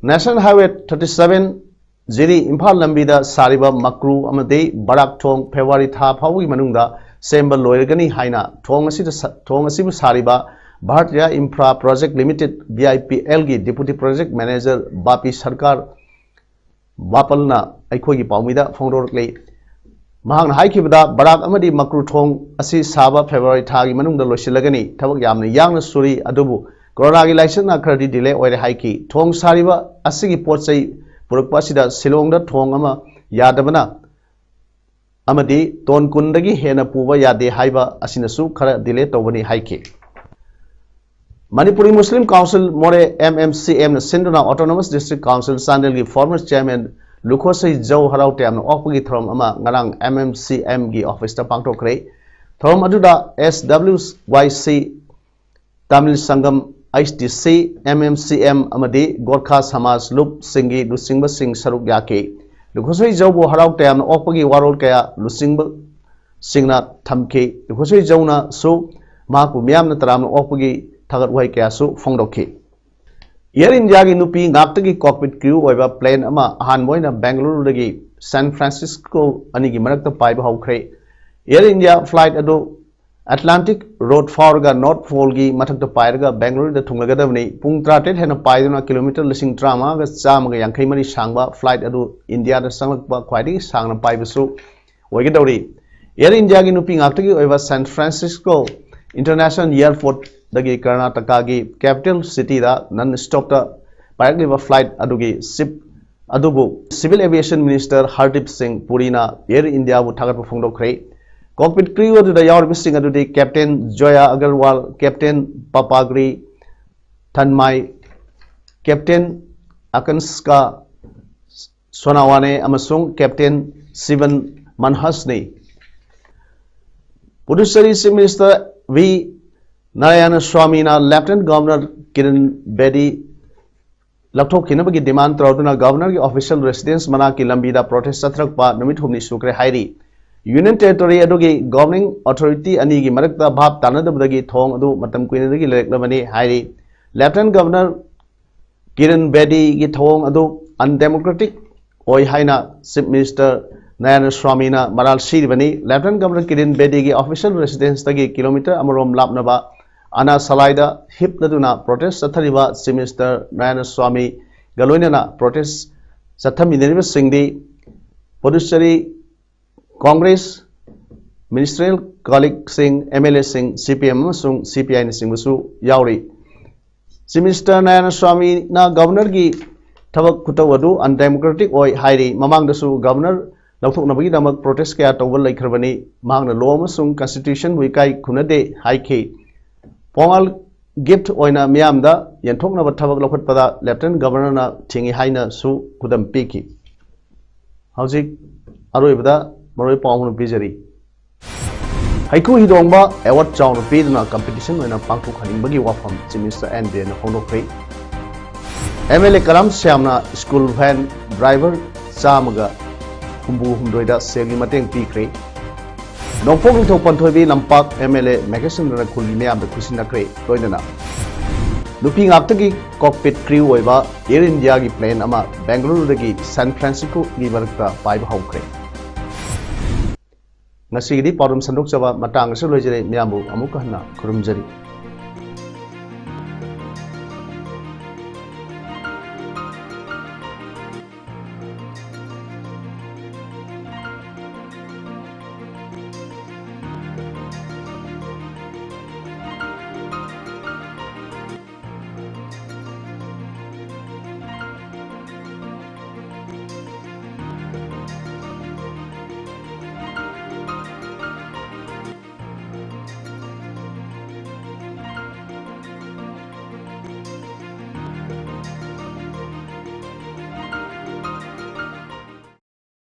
National Highway thirty seven ꯖꯤꯔꯤ ꯏꯝꯐꯥꯜ ꯂꯝꯕꯤꯗ ꯁꯥꯔꯤꯕ ꯃꯀ꯭ꯔꯨ ꯑꯃꯗꯤ ꯕꯔꯥꯛ ꯊꯣꯡ ꯐꯦꯕ꯭ꯔꯨꯋꯥꯔꯤ ꯊꯥ ꯐꯥꯎꯕꯒꯤ ꯃꯅꯨꯡꯗ ꯁꯦꯝꯕ ꯂꯣꯏꯔꯒꯅꯤ ꯍꯥꯏꯅ ꯊꯣꯡ ꯑꯁꯤꯗ ꯁ-, ꯊꯣꯡ ꯑꯁꯤꯕꯨ ꯁꯥꯔꯤꯕ Bhartiya infra project limited, V I P ꯑꯦꯜꯒꯤ deputy project manager Bapi Sarkar ꯕꯥꯄꯜꯅ ꯑꯩꯈꯣꯏꯒꯤ ꯄꯥꯎꯃꯤꯗ ꯐꯣꯡꯗꯣꯔꯛꯂꯤ꯫ ꯃꯍꯥꯛꯅ ꯍꯥꯏꯈꯤꯕꯗ, ꯕꯔꯥꯛ ꯑꯃꯗꯤ ꯃꯀ꯭ꯔꯨ ꯊꯣꯡ ꯑꯁꯤ ꯁꯥꯕ ꯐꯦꯕ꯭ꯔꯨꯋꯥꯔꯤ ꯊꯥꯒꯤ ꯃꯅꯨꯡꯗ ꯂꯣꯏꯁꯤꯜꯂꯒꯅꯤ꯫ ꯊꯕꯛ ꯌꯥꯝꯅ ꯌꯥꯡꯅ ꯁꯨꯔꯤ, ꯑꯗꯨꯕꯨ ꯀꯣꯔꯣꯅꯥꯒꯤ ꯂꯥꯏꯆꯠꯅ ꯈꯔꯗꯤ ꯗꯤꯂꯦ ꯑꯣꯏꯔꯦ ꯍꯥꯏꯈꯤ꯫ ꯊꯣꯡ ꯁꯥꯔꯤꯕ ꯑꯁꯤꯒꯤ ꯄꯣꯠ ꯆꯩ ꯄꯨꯔꯛꯄ ꯑꯁꯤꯗ ꯁꯤꯂꯣꯡꯗ ꯊꯣꯡ ꯑꯃ ꯌꯥꯗꯕꯅ ꯑꯃꯗꯤ ꯇꯣꯟ ꯀꯨꯟꯗꯒꯤ ꯍꯦꯟꯅ ꯄꯨꯕ ꯌꯥꯗꯦ ꯍꯥꯏꯕ ꯑꯁꯤꯅꯁꯨ ꯈꯔ ꯗꯤꯂꯦ ꯇꯧꯕꯅꯤ ꯍꯥꯏꯈꯤ꯫ ꯃꯅꯤꯄꯨꯔꯤ ꯃꯨꯁꯂꯤꯝ ꯀꯥꯎꯟꯁꯤꯜ ꯃꯣꯔꯦ, ꯑꯦꯝ ꯑꯦꯝ ꯁꯤ ꯑꯦꯝꯅ ꯁꯤꯟꯗꯨꯅ ꯑꯣꯇꯣꯅꯣꯃꯁ ꯗꯤꯁꯇ꯭ꯔꯤꯛ ꯀꯥꯎꯟꯁꯤꯜ ꯆꯥꯟꯗꯦꯜꯒꯤ ꯐꯣꯔꯃꯔ ꯆꯤꯌꯔꯃꯦꯟ ꯂꯨꯈꯣꯁꯩ ꯖꯧ ꯍꯔꯥꯎ ꯇꯌꯥꯝꯅ ꯑꯣꯛꯄꯒꯤ ꯊꯧꯔꯝ ꯑꯃ ꯉꯔꯥꯡ ꯑꯦꯝ ꯑꯦꯝ ꯁꯤ ꯑꯦꯝꯒꯤ ꯑꯣꯐꯤꯁꯇ ꯄꯥꯡꯊꯣꯛꯈ꯭ꯔꯦ꯫ ꯊꯧꯔꯝ ꯑꯗꯨꯗ ꯑꯦꯁ ꯗꯕ꯭ꯂꯤꯎ ꯋꯥꯏ ꯁꯤ, ꯇꯥꯃꯤꯜ ꯁꯪꯒꯝ, ꯑꯩꯆ ꯗꯤ ꯁꯤ, ꯑꯦꯝ ꯑꯦꯝ ꯁꯤ ꯑꯦꯝ ꯑꯃꯗꯤ ꯒꯣꯔꯈꯥ ꯁꯃꯥꯖ ꯂꯨꯞꯁꯤꯡꯒꯤ ꯂꯨꯆꯤꯡꯕꯁꯤꯡ ꯁꯔꯨꯛ ꯌꯥꯈꯤ꯫ ꯂꯨꯈꯣꯁꯩ ꯖꯧꯕꯨ ꯍꯔꯥꯎ ꯇꯌꯥꯝꯅ ꯑꯣꯛꯄꯒꯤ ꯋꯥꯔꯣꯜ ꯀꯌꯥ ꯂꯨꯆꯤꯡꯕ ꯁꯤꯡꯅ ꯊꯝꯈꯤ꯫ ꯂꯨꯈꯣꯁꯩ ꯖꯧꯅꯁꯨ ꯃꯍꯥꯛꯄꯨ ꯃꯤꯌꯥꯝꯅ ꯇꯔꯥꯝꯅ ꯑꯣꯛꯄꯒꯤ ꯊꯥꯒꯠ ꯋꯥꯍꯩ ꯀꯌꯥꯁꯨ ꯐꯣꯡꯗꯣꯛꯈꯤ꯫ ꯑꯦꯌꯔ ꯏꯟꯗꯤꯌꯥꯒꯤ ꯅꯨꯄꯤ ꯉꯥꯛꯇꯒꯤ ꯀꯣꯛꯄꯤꯠ ꯀ꯭ꯔꯨ ꯑꯣꯏꯕ ꯄ꯭ꯂꯦꯟ ꯑꯃ ꯑꯍꯥꯟꯕ ꯑꯣꯏꯅ ꯕꯦꯡꯒꯂꯨꯔꯨꯗꯒꯤ ꯁꯦꯟ ꯐ꯭ꯔꯥꯟꯁꯤꯁꯀꯣ ꯑꯅꯤꯒꯤ ꯃꯔꯛꯇ ꯄꯥꯏꯕ ꯍꯧꯈ꯭ꯔꯦ꯫ ꯑꯦꯌꯔ ꯏꯟꯗꯤꯌꯥ ꯐ꯭ꯂꯥꯏꯠ ꯑꯗꯨ ꯑꯦꯠꯂꯥꯟꯇꯤꯛ ꯔꯣꯗ ꯐꯥꯎꯔꯒ ꯅꯣꯔꯠ ꯄꯣꯜꯒꯤ ꯃꯊꯛꯇ ꯄꯥꯏꯔꯒ ꯕꯦꯡꯒꯂꯨꯔꯨꯗ ꯊꯨꯡꯂꯒꯗꯕꯅꯤ꯫ ꯄꯨꯡ ꯇꯔꯥꯇꯔꯦꯠ ꯍꯦꯟꯅ ꯄꯥꯏꯗꯨꯅ ꯀꯤꯂꯣꯃꯤꯇꯔ ꯂꯤꯁꯤꯡ ꯇꯔꯥꯃꯉꯥꯒ ꯆꯥꯝꯃꯒ ꯌꯥꯡꯈꯩ ꯃꯔꯤ ꯁꯥꯡꯕ ꯐ꯭ꯂꯥꯏꯠ ꯑꯗꯨ ꯏꯟꯗꯤꯌꯥꯗ ꯆꯪꯂꯛꯄ ꯈ꯭ꯋꯥꯏꯗꯒꯤ ꯁꯥꯡꯅ ꯄꯥꯏꯕꯁꯨ ꯑꯣꯏꯒꯗꯧꯔꯤ꯫ ꯑꯦꯌꯔ ꯏꯟꯗꯤꯌꯥꯒꯤ ꯅꯨꯄꯤ ꯉꯥꯛꯇꯒꯤ ꯑꯣꯏꯕ ꯁꯦꯟ ꯐ꯭ꯔꯥꯟꯁꯤꯁꯀꯣ ꯏꯟꯇꯔꯅꯦꯁꯅꯦꯜ ꯑꯦꯌꯔꯄꯣꯔꯠꯇꯒꯤ ꯀꯔꯅꯥꯇꯀꯥꯒꯤ ꯀꯦꯄꯤꯇꯦꯜ ꯁꯤꯇꯤꯗ ꯅꯟ ꯁ꯭ꯇꯣꯞꯇ ꯄꯥꯏꯔꯛꯂꯤꯕ ꯐ꯭ꯂꯥꯏꯠ ꯑꯗꯨꯒꯤ ꯆꯤꯐ ꯑꯗꯨꯕꯨ Civil Aviation Minister Hardeep Singh Puriꯅ Air Indiaꯕꯨ ꯊꯥꯒꯠꯄ ꯐꯣꯡꯗꯣꯛꯈ꯭ꯔꯦ꯫ Cockpit crew ꯑꯗꯨꯗ ꯌꯥꯎꯔꯤꯕꯁꯤꯡ ꯑꯗꯨꯗꯤ Captain Joya Agarwal, Captain Papagri Thanmai, Captain Akanska Sonawane ꯑꯃꯁꯨꯡ Captain Sivan Manhasꯅꯤ꯫ Puducherry Chief Minister V Narayanaswamyꯅ Lieutenant Governor Kiren Bedi ꯂꯧꯊꯣꯛꯈꯤꯅꯕꯒꯤ demand ꯇꯧꯗꯨꯅ Governorꯒꯤ official residence ꯃꯅꯥꯛꯀꯤ ꯂꯝꯕꯤꯗ protest ꯆꯠꯊꯔꯛꯄ ꯅꯨꯃꯤꯠ ꯍꯨꯝꯅꯤ ꯁꯨꯈ꯭ꯔꯦ ꯍꯥꯏꯔꯤ꯫ Union Territory ꯑꯗꯨꯒꯤ governing authority ꯑꯅꯤꯒꯤ ꯃꯔꯛꯇ ꯚꯥꯞ ꯇꯥꯅꯗꯕꯗꯒꯤ ꯊꯧꯑꯣꯡ ꯑꯗꯨ ꯃꯇꯝ ꯀꯨꯏꯅꯗꯒꯤ ꯂꯩꯔꯛꯂꯕꯅꯤ ꯍꯥꯏꯔꯤ꯫ Lieutenant Governor ꯀꯤꯔꯟ ꯕꯦꯗꯤꯒꯤ ꯊꯧꯑꯣꯡ ꯑꯗꯨ undemocratic ꯑꯣꯏ ꯍꯥꯏꯅ Chief Minister ꯅꯥꯔꯥꯌꯅ ꯁ꯭ꯋꯥꯃꯤꯅ ꯃꯔꯥꯜ ꯁꯤꯔꯤꯕꯅꯤ꯫ Lieutenant Governor Kiran ꯕꯦꯗꯤꯒꯤ official residenceꯇꯒꯤ kilometre ꯑꯃꯔꯣꯝ ꯂꯥꯞꯅꯕ ꯑꯅꯥ ꯁꯂꯥꯏꯗ ꯍꯤꯞꯂꯗꯨꯅ protest ꯆꯠꯊꯔꯤꯕ Chief Minister ꯅꯥꯔꯥꯌꯅ ꯁ꯭ꯋꯥꯃꯤꯒ ꯂꯣꯏꯅꯅ protest ꯆꯠꯊꯃꯤꯟꯅꯔꯤꯕꯁꯤꯡꯗꯤ Puducherry Congress ministerial colleagueꯁꯤꯡ, MLAꯁꯤꯡ, CPM ꯑꯃꯁꯨꯡ CPIꯅꯆꯤꯡꯕꯁꯨ ꯌꯥꯎꯔꯤ꯫ Chief Minister ꯅꯥꯔꯥꯌꯅ ꯁ꯭ꯋꯥꯃꯤꯅ Governorꯒꯤ ꯊꯕꯛ ꯈꯨꯇꯧ ꯑꯗꯨ undemocratic ꯑꯣꯏ ꯍꯥꯏꯔꯤ꯫ ꯃꯃꯥꯡꯗꯁꯨ Governor ꯂꯧꯊꯣꯛꯅꯕꯒꯤꯗꯃꯛ protest ꯀꯌꯥ ꯇꯧꯕ ꯂꯩꯈ꯭ꯔꯕꯅꯤ꯫ ꯃꯍꯥꯛꯅ law ꯑꯃꯁꯨꯡ constitutionꯕꯨ ꯏꯀꯥꯏ ꯈꯨꯝꯅꯗꯦ ꯍꯥꯏꯈꯤ꯫ ꯄꯣꯉꯥꯜ gift ꯑꯣꯏꯅ ꯃꯤꯌꯥꯝꯗ ꯌꯦꯟꯊꯣꯛꯅꯕ ꯊꯕꯛ ꯂꯧꯈꯠꯄꯗ Lieutenant Governorꯅ ꯊꯤꯡꯏ ꯍꯥꯏꯅꯁꯨ ꯈꯨꯗꯝ ꯄꯤꯈꯤ꯫ ꯍꯧꯖꯤꯛ ꯑꯔꯣꯏꯕꯗ ꯃꯔꯨꯑꯣꯏꯕ ꯄꯥꯎ ꯑꯃ ꯄꯤꯖꯔꯤ꯫ ꯍꯩꯀꯨ ꯍꯤꯗꯣꯡꯕ award ꯆꯥꯎꯅ ꯄꯤꯗꯨꯅ competition ꯑꯣꯏꯅ ꯄꯥꯡꯊꯣꯛꯍꯟꯅꯤꯡꯕꯒꯤ ꯋꯥꯐꯝ Chief Minister ꯑꯦꯟ ꯕꯤꯔꯦꯟꯅ ꯐꯣꯡꯗꯣꯛꯈ꯭ꯔꯦ꯫ MLA ꯀꯔꯥꯝ ꯁ꯭ꯌꯥꯝꯅ school van driver ꯆꯥꯝꯃꯒ ꯍꯨꯝꯐꯨ ꯍꯨꯝꯗꯣꯏꯗ ꯁꯦꯜꯒꯤ ꯃꯇꯦꯡ ꯄꯤꯈ꯭ꯔꯦ꯫ ꯅꯣꯡꯄꯣꯛ ꯅꯤꯡꯊꯧ ꯄꯟꯊꯣꯏꯕꯤ ꯂꯝꯄꯥꯛ MLA ꯃꯦꯘꯆꯟꯗ꯭ꯔꯅ ꯈꯨꯜꯒꯤ ꯃꯤꯌꯥꯝꯗ ꯈꯨꯠꯁꯤꯟꯅꯈ꯭ꯔꯦ꯫ ꯂꯣꯏꯅꯅ ꯅꯨꯄꯤ ꯉꯥꯛꯇꯒꯤ cockpit crew ꯑꯣꯏꯕ Air Indiaꯒꯤ plane ꯑꯃ Bengaluruꯗꯒꯤ San Franciscoꯒꯤ ꯃꯔꯛꯇ ꯄꯥꯏꯕ ꯍꯧꯈ꯭ꯔꯦ꯫ ꯉꯁꯤꯒꯤꯗꯤ ꯄꯥꯎꯗꯝ ꯁꯟꯗꯣꯛꯆꯕ ꯃꯇꯥꯡ ꯑꯁꯤꯗ ꯂꯣꯏꯖꯔꯦ꯫ ꯃꯤꯌꯥꯝꯕꯨ ꯑꯃꯨꯛꯀ ꯍꯟꯅ ꯈꯨꯔꯨꯝꯖꯔꯤ꯫